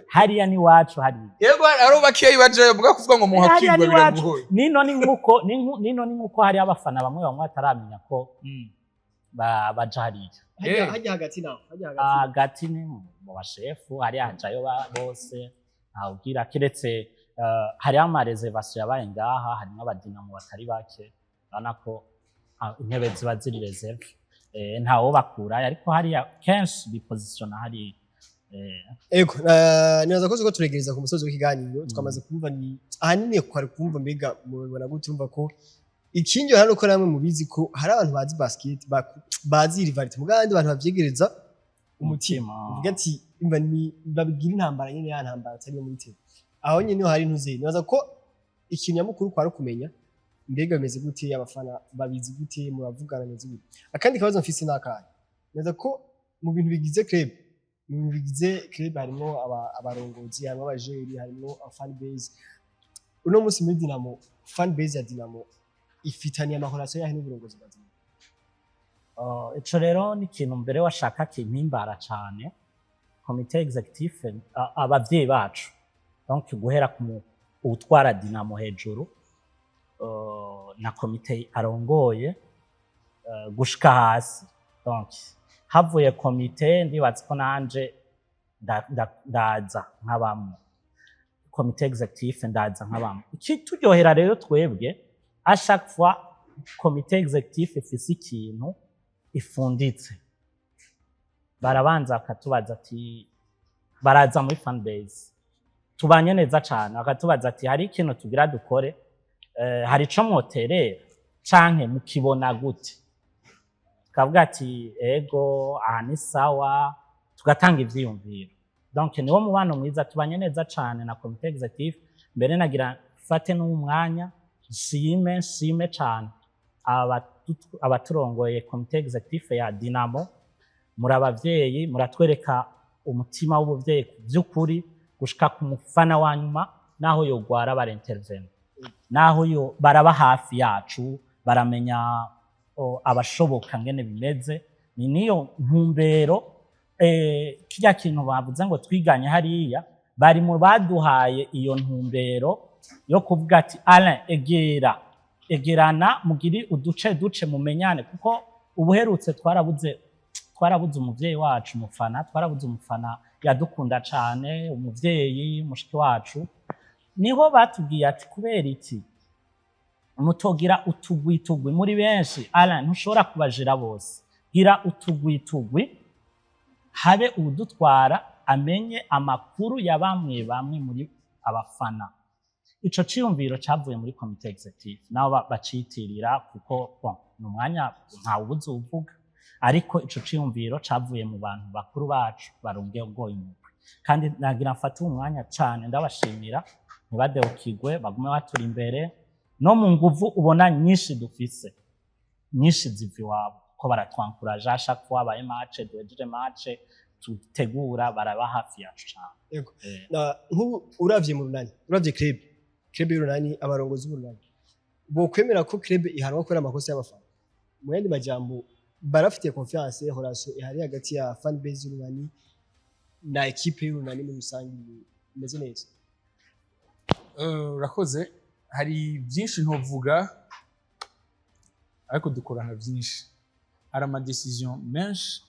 Speaker 2: hariya ni wacu hariya.
Speaker 3: Yego, hari bakeyi baje bavuga kuvuga ngo
Speaker 2: Hariya
Speaker 3: muhakirwa
Speaker 2: ni wacu.
Speaker 3: biragoye.
Speaker 2: Nino ni nkuko hariya abafana bamwe bamwe bataramenya ko baja hariya.
Speaker 1: Hajya hagati naho, hajya hagati.
Speaker 2: Hagati ni mu bashefu hariya hajayo bose, ntawubwira kiretse hariho ama réservations yabaye ngaha, harimo abadinamo batari bake. Urabona ko intebe ziba ziri réservées, ntawo bakurayo, ariko hariya kenshi bipozisiona hariya.
Speaker 1: Ego, nibaza ko turiko turegereza ku musozi w'ikiganiro. Twamaze kumva ni ahanini kwari kumva mbega mubibona gute. Urumva ko ikindi hano ko namwe mubizi ko hari abantu bazi basket, bazi rivalité, mugabo abandi bantu bavyegereza umutima, uvuga ati imva ni babigira intambara nyene, ya ntambara atari iyo muri tele. Aho nyene niho hari ntuze. Nibaza ko ikintu nyamukuru kwari kumenya mbega bimeze gute, abafana babizi gute, muravugana bimeze gute. Akandi kabazo mfise nakahe: nibaza ko mu bintu bigize club harimo abarongozi, harimo abajeri, harimo fan base. Uno munsi muri Dinamo, fan base ya Dinamo ifitaniye ama relations yahe n'uburongozi bwa Dinamo?
Speaker 2: Ico rero ni ikintu mbere washaka kimpimbara cane. Comité exécutif, abavyeyi bacu, donc guhera ku utwara Dinamo hejuru na komite arongoye gushika hasi. Donc havuye komite, ndibaza ko nanje ndaza nk'abamwe comité exécutif, ndaza nk'abamwe. Ikituryohera rero twebwe, à chaque fois Comité exécutif ifise ikintu ifunditse, barabanza bakatubaza ati, baraza muri fan base, tubanye neza cane, bakatubaza ati: "Hari ikintu tugira dukore, hari ico mwoterera canke mukibona gute?" Tukavuga ati: "Ego, aha ni sawa." Tugatanga ivyiyumviro. Donc niwo mubano mwiza, tubanye neza cane na comité exécutif. Mbere nagira fate n'umwanya nshime cane abaturongoye comité exécutif ya Dinamo. Muri abavyeyi, muratwereka umutima w'ubuvyeyi by'ukuri gushika ku mufana wa nyuma. Naho yogwara barintervene, naho yo baraba hafi yacu, baramenya abashoboka ngene bimeze. Ni niyo ntumbero, kirya kintu bavuze ngo twiganye hariya, bari mu baduhaye iyo ntumbero yo kuvuga ati: "Alain, egera, egerana, mugiri uduce duce, mumenyane." Kuko ubuherutse twarabuze umuvyeyi wacu umufana, twarabuze umufana yadukunda cane, umuvyeyi mushiki wacu. Niho batubwiye ati: "Kubera iki mutogira utugwi tugwi muri benshi? Alain, ntushobora kubajira bose, gira utugwi tugwi, habe uwudutwara amenye amakuru ya bamwe bamwe muri abafana." Ico ciyumviro cavuye muri comité exécutif, nabo bacitirira kuko, bon, ni umwanya ntawubuze uwuvuga, ariko ico ciyumviro cavuye mu bantu bakuru bacu barongoye umugwi. Kandi nagira mfate uwu mwanya cane ndabashimira, ntibadehukirwe, bagume baturi imbere. No mu nguvu ubona nyinshi dufise, nyinshi ziva iwabo, ko baratwankuraje à chaque fois habaye match, duhejeje match tutegura, baraba hafi yacu cane.
Speaker 1: Yego. Na nk'ubu uravye mu Runani, uravye club y'Urunani, abarongozi b'Urunani bokwemera ko club ihanwa kubera amakosa y'abafana? Mu yandi majambo, barafitiye confiance? Relation ihari hagati ya fan base y'Urunani na équipe y'Urunani muri rusange imeze neza?
Speaker 3: Urakoze. Hari byinshi ntovuga, ariko dukorana byinshi. Hari ama décisions menshi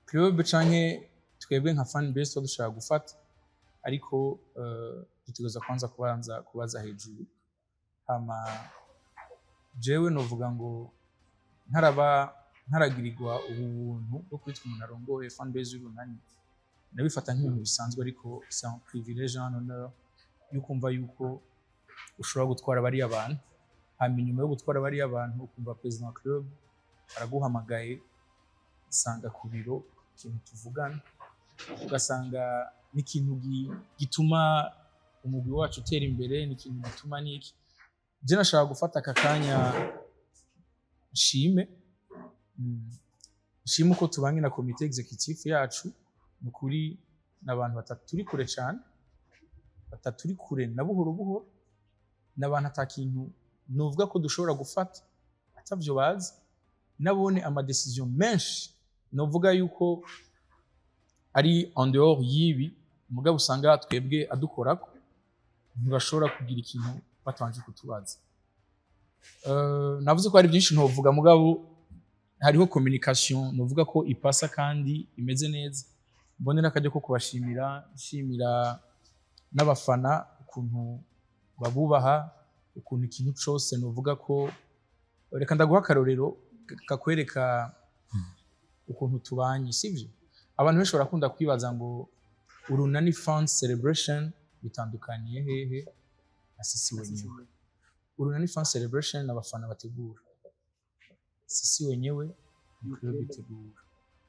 Speaker 3: club canke twebwe nka fan base tuba dushaka gufata, ariko dutegereza kwanza kubanza kubaza hejuru. Hama jewe novuga ngo ntaraba ntaragirirwa ubu buntu bwo kwitwa umuntu arongoye fan base y'Urunani, ndabifata nk'ibintu bisanzwe, ariko c'est un privilège, un honneur yo kumva yuko ushobora gutwara bariya bantu. Hanyuma inyuma yo gutwara bariya bantu, ukumva président wa club araguhamagaye, usanga ku biro ikintu tuvugana, ugasanga ni ikintu gituma umugwi wacu utera imbere, ni ikintu gituma niki. Je nashaka gufata aka kanya nshime, nshime uko tubanye na comité exécutif yacu. Ni ukuri ni abantu bataturi kure cyane, bataturi kure na buhoro buhoro. Ni abantu ata kintu nuvuga ko dushobora gufata atavyo bazi. Nabone ama décisions menshi novuga yuko ari en dehors y'ibi, mugabo usanga twebwe adukorako, ntibashobora kugira ikintu batabanje kutubaza. Navuze ko hari byinshi ntovuga, mugabo hariho communication novuga ko ipasa kandi imeze neza. Mbone n'akaryo ko kubashimira, nshimira n'abafana ukuntu babubaha, ukuntu ikintu cose novuga ko, reka ndaguha akarorero kakwereka ukuntu tubanye, sivyo? Abantu benshi barakunda kwibaza ngo Urunani Fans Celebration bitandukaniye hehe na Sisi Wenyewe? Urunani Fans Celebration abafana bategura, Sisi Wenyewe ni club itegura.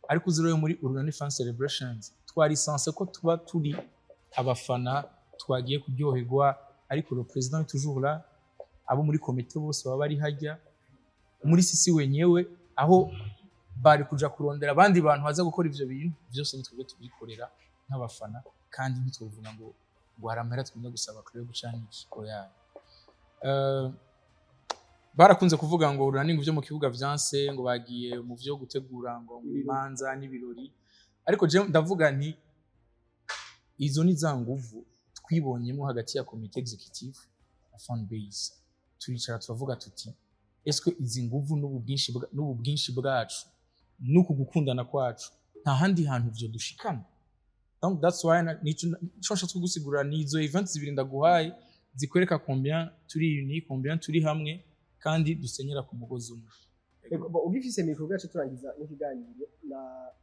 Speaker 3: Ariko uzi rero, muri Urunani Fans Celebrations twari censé ko tuba turi abafana twagiye kuryoherwa, ariko le président est toujours là, abo muri komite bose baba bari hajya. Muri Sisi Wenyewe, aho bari kuja kurondera abandi bantu baza gukora ivyo bintu vyose, ni twebwe tubyikorera nk'abafana. Kandi ntitwovuga ngo hari amahera tugomba gusaba club canke iki, oya. Barakunze kuvuga ngo Urunani ngo ivyo mu kibuga vyanse, ngo bagiye mu vyo gutegura ngo imanza n'ibirori, ariko je ndavuga nti izo ni za nguvu twibonyemo hagati ya comité exécutif na fan base. Turicara turavuga tuti: "Eske izi nguvu n'ubu bwinshi bwacu n'uku gukundana kwacu, nta handi hantu vyo dushikana?" Donc that's why nico nshatse kugusigurira ni izo events zibiri ndaguhaye zikwereka combien turi unis, combien turi hamwe. Kandi dusenyera ku mugozi umwe.
Speaker 1: Ego, bo, ugifise micro gace turangiza n'ikiganiro na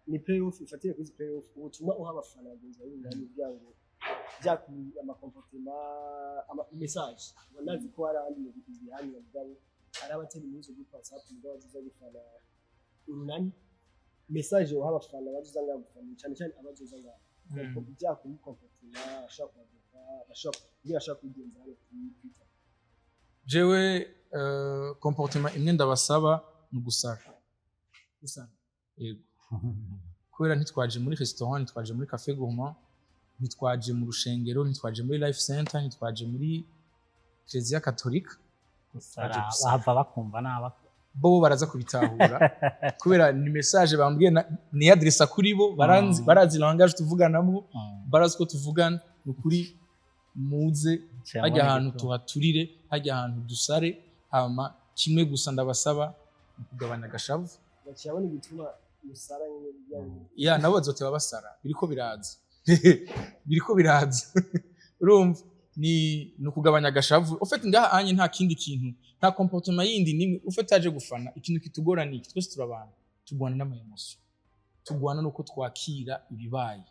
Speaker 1: ni playoff, ifatire kuri izi playoff, ubutumwa uha abafana bagenzi bawe b'Urunani kugira ngo byakuye ama comportement, ama message. Ndazi ko hari abandi mu bihanira, mugabo hari abatari muri izo group WhatsApp, mugabo bazoza gufana Urunani. Message uha abafana bazoza ngaha gufana, cyane cyane abazoza ngaha, byakuye comportement bashobora kubavuka, bashobora kugira, bashobora kubigenza hano kuri Twitter.
Speaker 3: Jewe comportement imwe ndabasaba ni ugusara.
Speaker 1: Gusa?
Speaker 3: Yego, kubera ntitwaje muri restaurant, ntitwaje muri café gourmand, ntitwaje mu rushengero, ntitwaje muri life center, ntitwaje muri Kiliziya Katolika.
Speaker 2: Gusara
Speaker 3: Gusara.
Speaker 2: Bahava bakumva naba.
Speaker 3: Bo baraza kubitahura kubera ni message bambwiye ni adressa kuri bo, baranzi, barazi langage tuvuganamo, barazi ko tuvugana. Ni ukuri, muze hajya ahantu tuhaturire, hajya ahantu dusare. Hama kimwe gusa ndabasaba ni ukugabanya agashavu.
Speaker 1: Baciye abona igituma musara nyine kugira ngo
Speaker 3: Ya, nabo bazoteba basara, biriko biraza, biriko biraza. Urumva, ni ukugabanya agashavu. Ufite ngaha anye nta kindi kintu, nta comportement yindi nimwe. Ufite aje gufana, ikintu kitugora ni iki? Twese turabana, tugwana n'ama émotion, tugwana nuko twakira ibibaye.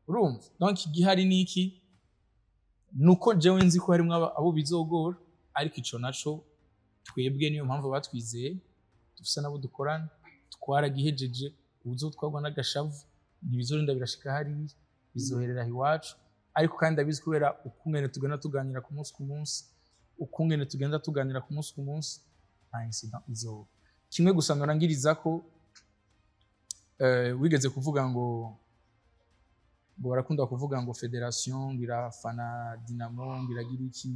Speaker 3: Urumva, donc igihari ni iki? Nuko jewe nzi ko harimwo abo bizogora, ariko ico naco twebwe niyo mpamvu batwizeye, dufise nabo dukorana, twaragihejeje. Uzotwarwa n'agashavu ntibizorinda birashika hariya, bizoherera iwacu. Ariko kandi ndabizi kubera ukungene tugenda tuganira ku munsi ku munsi, ukungene tugenda tuganira ku munsi ku munsi, nta incident izoba. Kimwe gusa norangiriza ko wigeze kuvuga ngo barakunda kuvuga ngo fédération ngo irafana Dinamo, ngo iragira iki.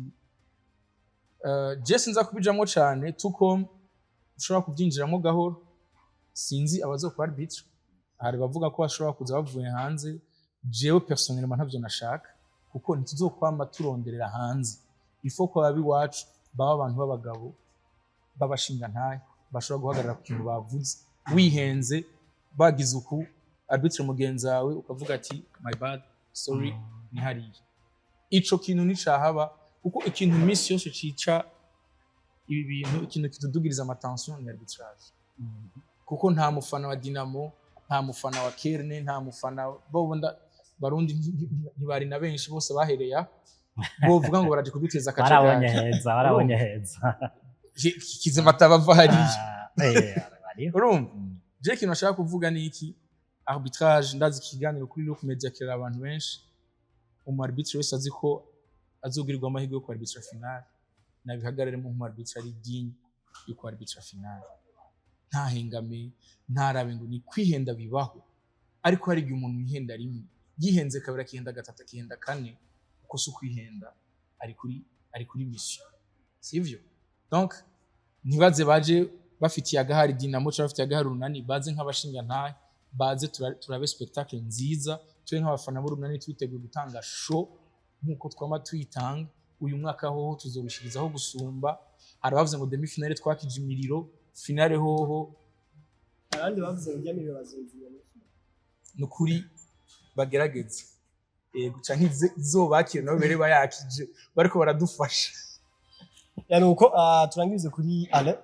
Speaker 3: Je sinza kubijamwo cane, tuko ushobora kubyinjiramo gahoro. Sinzi abazokuba arbitre, hari bavuga ko bashobora kuza bavuye hanze. Jewe personnellement ntavyo nashaka, kuko ntituzokwama turonderera hanze. Ifo ko abiwacu baba abantu b'abagabo, b'abashingantahe, bashobora guhagarara ku kintu bavuze. Wihenze, bagize uku, arbitre mugenzi wawe, ukavuga ati: "My bad, sorry." Ni hariya ico kintu nicahaba, kuko ikintu iminsi yose cica ibi bintu, ikintu kitudugiriza ama tension ni arbitrage, kuko nta mufana wa Dinamo, nta mufana wa Kerne, nta mufana bo Barundi ntibari na benshi bose bahereye aho bovuga ngo baraje kuduteza
Speaker 2: Barabonye
Speaker 3: akajagari.
Speaker 2: heza, barabonye heza.
Speaker 3: Kizima atabava hariya.
Speaker 2: Ah, bariho.
Speaker 3: Urumva, je ikintu nashaka kuvuga ni iki: arbitrage, ndazi ikiganiro kuri Look Media kirera abantu benshi. Umu arbitre wese azi ko azogirirwa amahirwe yo ku arbitra finale, nabihagararemo nk'umu arbitre ari digne yo ku arbitra finale, ntahengame, ntarabe ngo ni kwihenda. Bibaho, ariko hari igihe umuntu yihenda rimwe, yihenze kabiri, akihenda gatatu, akihenda kane, uko si ukwihenda, ari kuri mission, sivyo? Donc ntibaze baje bafitiye agahari Dinamo cyangwa bafitiye agahari Urunani, baze nk'abashingantahe, baze turabe spectacle nziza. Tube nk'abafana b'Urunani twiteguye gutanga show nk'uko twama tuyitanga. Uyu mwaka hoho tuzorushirizaho gusumba. Hari abavuze ngo demi finale twakije imiriro, finale hoho.
Speaker 1: Abandi bavuze ngo ijya miriro bazozimya muri finale.
Speaker 3: Ni ukuri bagerageze, yego, canke izobakire nabo bere bayakije bariko baradufasha.
Speaker 1: Yani uko turangirize kuri Alain,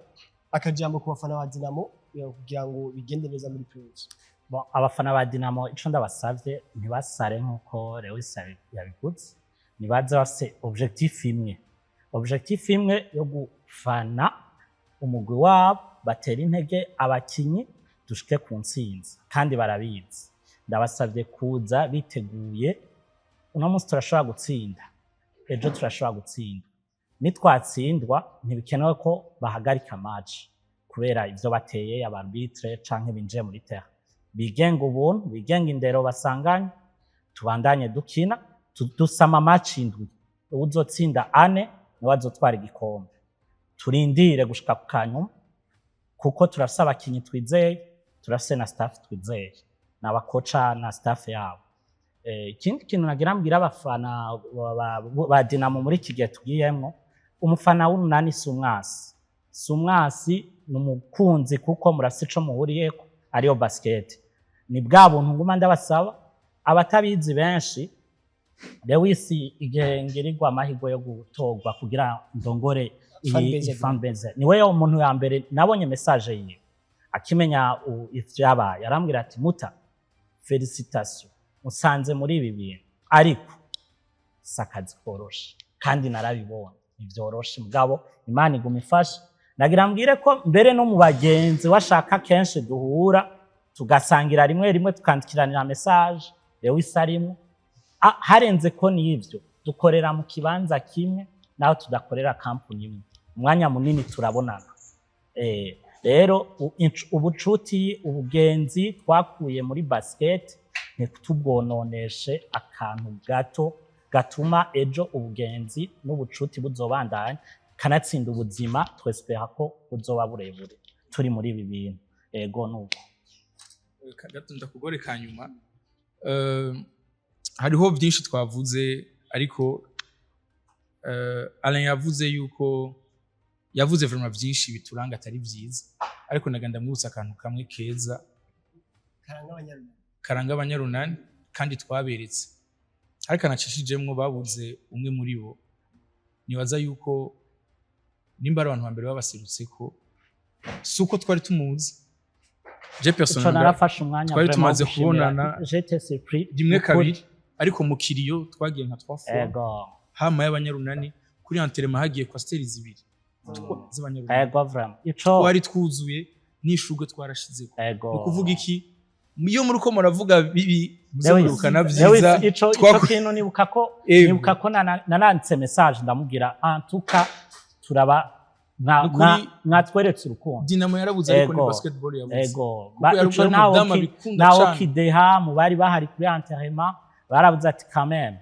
Speaker 1: akajambo ku bafana ba Dinamo kugira ngo bigende neza muri playoffs.
Speaker 2: Bon, abafana ba Dinamo, ico ndabasavye, ntibasare nk'uko Lewis yabivuze. Nibaze bafise objectif imwe, objectif imwe yo gufana umugwi wabo, batera intege abakinyi dushike ku ntsinzi, kandi barabizi. Ndabasavye kuza biteguye. Uno munsi turashobora gutsinda, ejo turashobora gutsinda. Nitwatsindwa, ntibikenewe ko bahagarika match kubera ivyo bateye aba arbitre canke binjiye muri terrain. Bigenga ubuntu, bigenga indero basanganye, tubandanye dukina. Dusama match indwi, uwuzotsinda ane niwe azotwara igikombe. Turindire gushika ku kanyuma, kuko turafise abakinyi twizeye, turafise na staff twizeye, n'aba coach na staff yabo. Ikindi kintu nagira mbwira abafana ba Dinamo muri iki gihe tugiyemwo, umufana w'Urunani si umwasi, si umwasi, ni umukunzi, kuko murafise ico muhuriyeko, ariyo basket. Ni bwa buntu nguma ndabasaba. Abatabizi benshi, Lewis, igihe ngirirwa amahirwe yo gutorwa kugira ndongore
Speaker 1: Fanbase ya
Speaker 2: Fanbase niwe umuntu wa mbere nabonye message yiwe akimenya ivyabaye, arambwira ati: "Muta, félicitations, musanze muri ibi bintu, ariko si akazi koroshe." Kandi narabibonye, ntivyoroshe, mugabo Imana iguma ifasha. Nagira mbwire ko mbere no mu bagenzi washaka kenshi duhura, tugasangira rimwe rimwe, tukandikiranira message. Lewis arimwo. Harenze ko n'ivyo dukorera mu kibanza kimwe, naho tudakorera kampuni imwe, umwanya munini turabonana. Rero ubucuti, ubugenzi twakuye muri basket, ntitubwononeshe akantu gato gatuma ejo ubugenzi n'ubucuti buzobandanya. Kanatsinda ubuzima twespera ko buzoba burebure turi muri ibi bintu. Ego, nuko.
Speaker 3: Gato ndakugore ka nyuma. Hariho byinshi twavuze, ariko Alain yavuze yuko yavuze vraiment byinshi bituranga atari byiza, ariko naga ndamwibutsa akantu kamwe keza
Speaker 1: karanga abanyarwanda.
Speaker 3: Karanga abanyarunani kandi twaberetse, ariko anacishijemwo babuze umwe muri bo. Nibaza yuko nimba ari abantu ba mbere babaserutse ko si uko twari tumuzi, je
Speaker 2: Ico
Speaker 3: personnellement
Speaker 2: narafashe umwanya
Speaker 3: twari
Speaker 2: vraiment
Speaker 3: tumaze
Speaker 2: wo gushimira.
Speaker 3: kubonana
Speaker 2: J'étais surpris.
Speaker 3: rimwe,
Speaker 2: Ukuri.
Speaker 3: kabiri, ariko mu kiriyo twagiye nka trois fois. Hama y'abanyarunani kuri enterrement hagiye coaster zibiri z'abanyarunani.
Speaker 2: Ego, vraiment ico
Speaker 3: Twari twuzuye n'ishurwe twarashizeko. Ni ukuvuga iki? Iyo muri ko muravuga bibi, muze
Speaker 2: Lewis,
Speaker 3: murukana
Speaker 2: Lewis,
Speaker 3: vyiza.
Speaker 2: ico kintu nibuka ko nibuka ko nananditse message ndamubwira: "En tout cas turaba mwatweretse urukundo."
Speaker 3: Dinamo yarabuze, ariko ni basketball yabuze. Kuko yari
Speaker 2: Ico
Speaker 3: yari
Speaker 2: naho
Speaker 3: umudamu abikunda
Speaker 2: naho
Speaker 3: cane.
Speaker 2: kideha mu bari bahari kuri enterrement barabuze ati: "Quand même,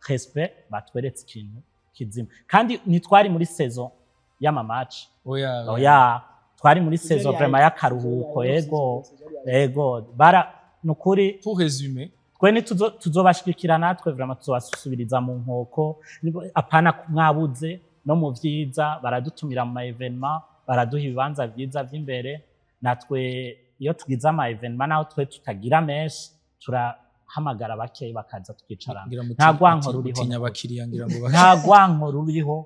Speaker 2: respect, batweretse ikintu kizima." Kandi ntitwari muri saison y'ama match.
Speaker 3: Oya.
Speaker 2: Oya, twari muri saison vraiment y'akaruhuko. Ego, bara nukuri.
Speaker 3: Pour résumer,
Speaker 2: Twe ntituzo tuzobashigikira natwe, vraiment tuzobasubiriza mu nkoko. Apana mwabuze no mu vyiza, baradutumira mu ma événement, baraduha ibibanza vyiza vy'imbere. Natwe iyo tugize ama événement, naho twe tutagira menshi, turahamagara bakeyi bakaza tukicarana.
Speaker 3: Ngira
Speaker 2: Nta rwanko ruriho.
Speaker 3: mutinya abakiriya, ngira ngo
Speaker 2: Nta rwanko ruriho,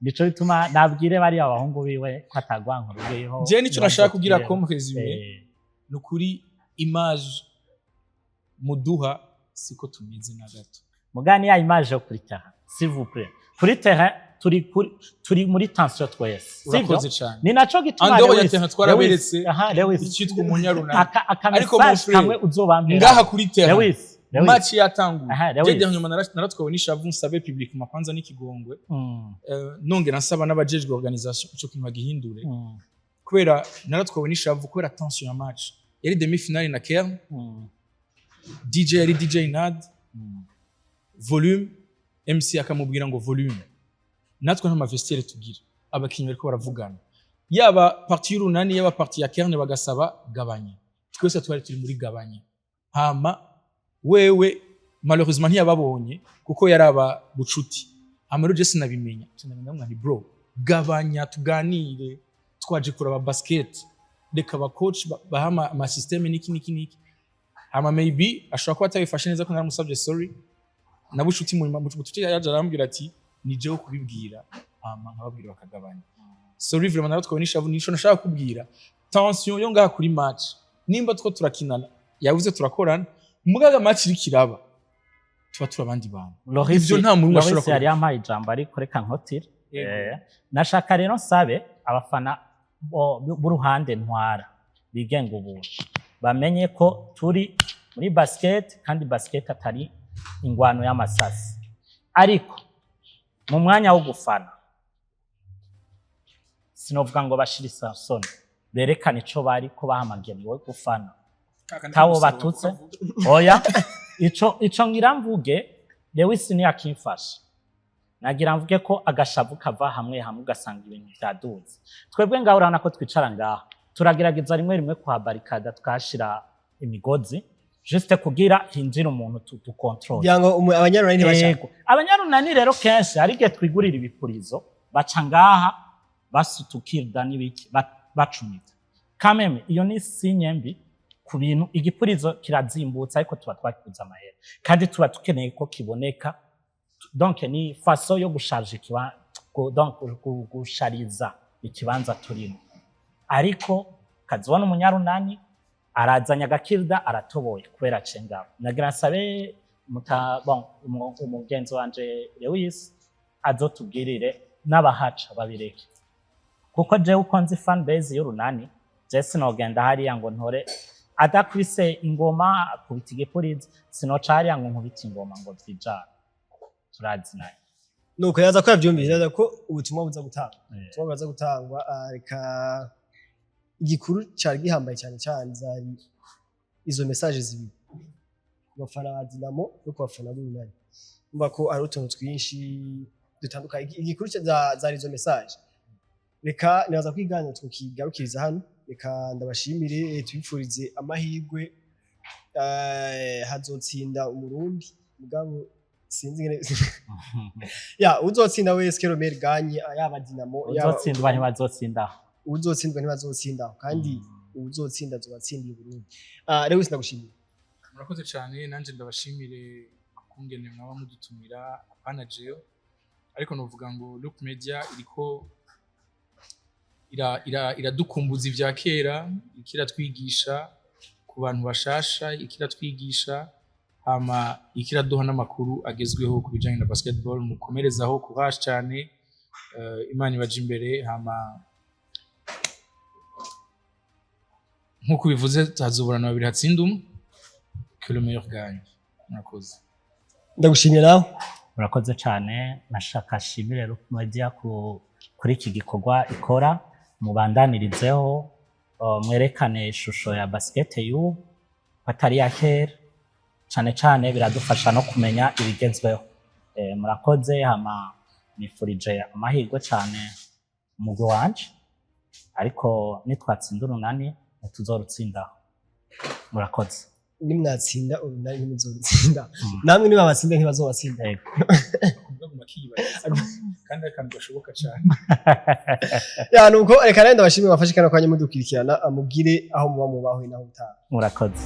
Speaker 2: nico bituma nabwire bariya abahungu biwe ko ata rwanko ruriho.
Speaker 3: Je nico nashaka kugira comme résumé, ni ukuri image muduha siko tumeze na gato.
Speaker 2: Mugani ya image yo kuri terrain, s'il vous plaît, kuri terrain turi muri tension twese, sivyo?
Speaker 3: Urakoze cyane.
Speaker 2: Ni naco gituma
Speaker 3: En dehors ya
Speaker 2: Lewis-
Speaker 3: terrain twaraberetse
Speaker 2: Lewis, aha, Lewis,
Speaker 3: icyitwa umunyarunani.
Speaker 2: Aka
Speaker 3: Ariko mon
Speaker 2: message
Speaker 3: frère,
Speaker 2: kamwe uzobampera.
Speaker 3: Ngaha kuri terrain,
Speaker 2: Lewis, Lewis.
Speaker 3: match yatanguye,
Speaker 2: Aha,
Speaker 3: je
Speaker 2: Lewis.
Speaker 3: dernièrement naratwawe n'ishavu, nsabe publiquement kwanza n'ikigongwe, nongera nsaba n'abajejwe organisation ico kintu bagihindure, kubera naratwawe n'ishavu kubera tension ya match. Yari demi finale na Kern, DJ yari DJ Nad, volume, MC akamubwira ngo volume. Natwe nta ma vestiaire tugira, abakinnyi bariko baravugana, yaba partie y'Urunani, yaba partie ya Kern, bagasaba gabanya. Twese twari turi muri gabanya. Hama wewe malheureusement ntiyababonye kuko yaraba bucuti. Hama rero je sinabimenya nti: "Bro, gabanya tuganire, twaje kuraba basket, reka aba coach baha ama système niki niki niki." Hama maybe ashobora kuba atabifashe neza, ko naramusabye sorry na bucuti. Mu bucuti yaje arambwira ati: "Ni jewe kubibwira." Hama nkababwira bakagabanya. Sorry vraiment, naratwawe n'ishavu. Nico nashaka kubwira, tension yo ngaha kuri match, nimba two turakinana, yavuze turakorana, mugaga match iriko iraba tuba turi abandi bantu.
Speaker 2: Loris,
Speaker 3: Ivyo nta muntu
Speaker 2: Loris
Speaker 3: ashobora
Speaker 2: yari
Speaker 3: kubikora.
Speaker 2: yampaye ijambo, ariko reka nkotire.
Speaker 3: Yego.
Speaker 2: Nashaka rero nsabe abafana b'uruhande ntwara bigenga ubuntu, bamenye ko turi muri basket, kandi basket atari ingwano y'amasasi. Ariko mu mwanya wo gufana, sinovuga ngo bashire isoni, berekane ico bari ko bahamagariwe gufana. Tawo batutse, oya, ico ngira mvuge, Lewis niyo akimfasha. Nagira mvuge ko agashavu kava hamwe hamwe, ugasanga ibintu vyaduze. Twebwe ngaho urabona ko twicara ngaha, turagerageza rimwe rimwe kuhabarikada, tukahashira imigozi juste kugira hinjire umuntu tu contrôle.
Speaker 1: Kugira ngo abanyarunani ntibashake.
Speaker 2: Yego. Abanyarunani rero kenshi hari igihe twigurira ibipurizo, baca ngaha basutukirda n'ibiki, bacumita. Kameme iyo ni signe mbi ku bintu. Igipurizo kirazimbutse, ariko tuba twakiguze amahera kandi tuba dukeneye ko kiboneka. Donc ni façon yo gusharja ikiba Donc gushariza ikibanza turimo. Ariko kazibona umunyarunani arazanye agakirda, aratoboye kubera cenga. Nagira nsabe muta, bon, umugenzi wanje Lewis azotubwirire n'abahaca babireke, kuko jewe uko nzi fan base y'Urunani, je sinogenda hariya ngo ntore adakubise ingoma, akubita igipurizi, sinoca hariya ngo nkubite ingoma ngo vyijane, turazi naye.
Speaker 1: Nuko yaza ko yavyumvise, yaza ko ubutumwa buza gutangwa, ubutumwa buza gutangwa. Reka igikuru cari gihambaye cyane cyane zari izo message zibiri ku bafana ba Dinamo no ku bafana b'Urunani. Umva ko ari utuntu twinshi dutandukanye. Igikuru zari izo message. Reka nibaza ko iganiro twokigarukiriza hano. Reka ndabashimire, tubifurize amahirwe. Hazotsinda Umurundi, mugabo sinzi ingene ya uzotsinda wese, que le meilleur gagne, yaba Dinamo, yaba
Speaker 2: Uzotsindwa ntibazotsindaho.
Speaker 1: Uzotsindwa ntibazotsindaho, kandi uzotsinda azobatsindiye Burundi. Lewis, ndagushimiye.
Speaker 3: Murakoze cyane, nanjye ndabashimire kungene mwaba mudutumira. Apana jeyo, ariko novuga ngo Look Media iriko iradukumbuza ivya kera, iriko iratwigisha ku bantu bashasha, iriko iratwigisha, hama iriko iraduha n'amakuru agezweho ku bijanye na basketball. Mukomerezaho, courage cyane. Imana ibaje imbere. Hama nk'uko bivuze, hazoburana babiri hatsinda umwe, que le meilleur gagne. Murakoze.
Speaker 1: Ndagushimiye nawe.
Speaker 2: Murakoze cyane. Nashaka shimire Look Media kuri iki gikorwa ikora. Mubandanirizeho, mwerekane ishusho ya basket y'ubu ko atari iya kera cane cane, biradufasha no kumenya ibigezweho. Murakoze. Hama nifurije amahirwe cane umugwi wanje, ariko nitwatsinda Urunani ntituzorutsindaho. Murakoze.
Speaker 1: Nimwatsinda Urunani ntimuzorutsinda, namwe nibabatsinda ntibazobatsinda.
Speaker 2: Yego.
Speaker 3: Aguma akiyibagiza kandi ari akantu gashoboka cyane.
Speaker 1: Ya, nuko reka nawe ndabashimiye bafashe kano kanya mudukurikirana, amubwire aho muba, mubaho naho utaha.
Speaker 2: Murakoze.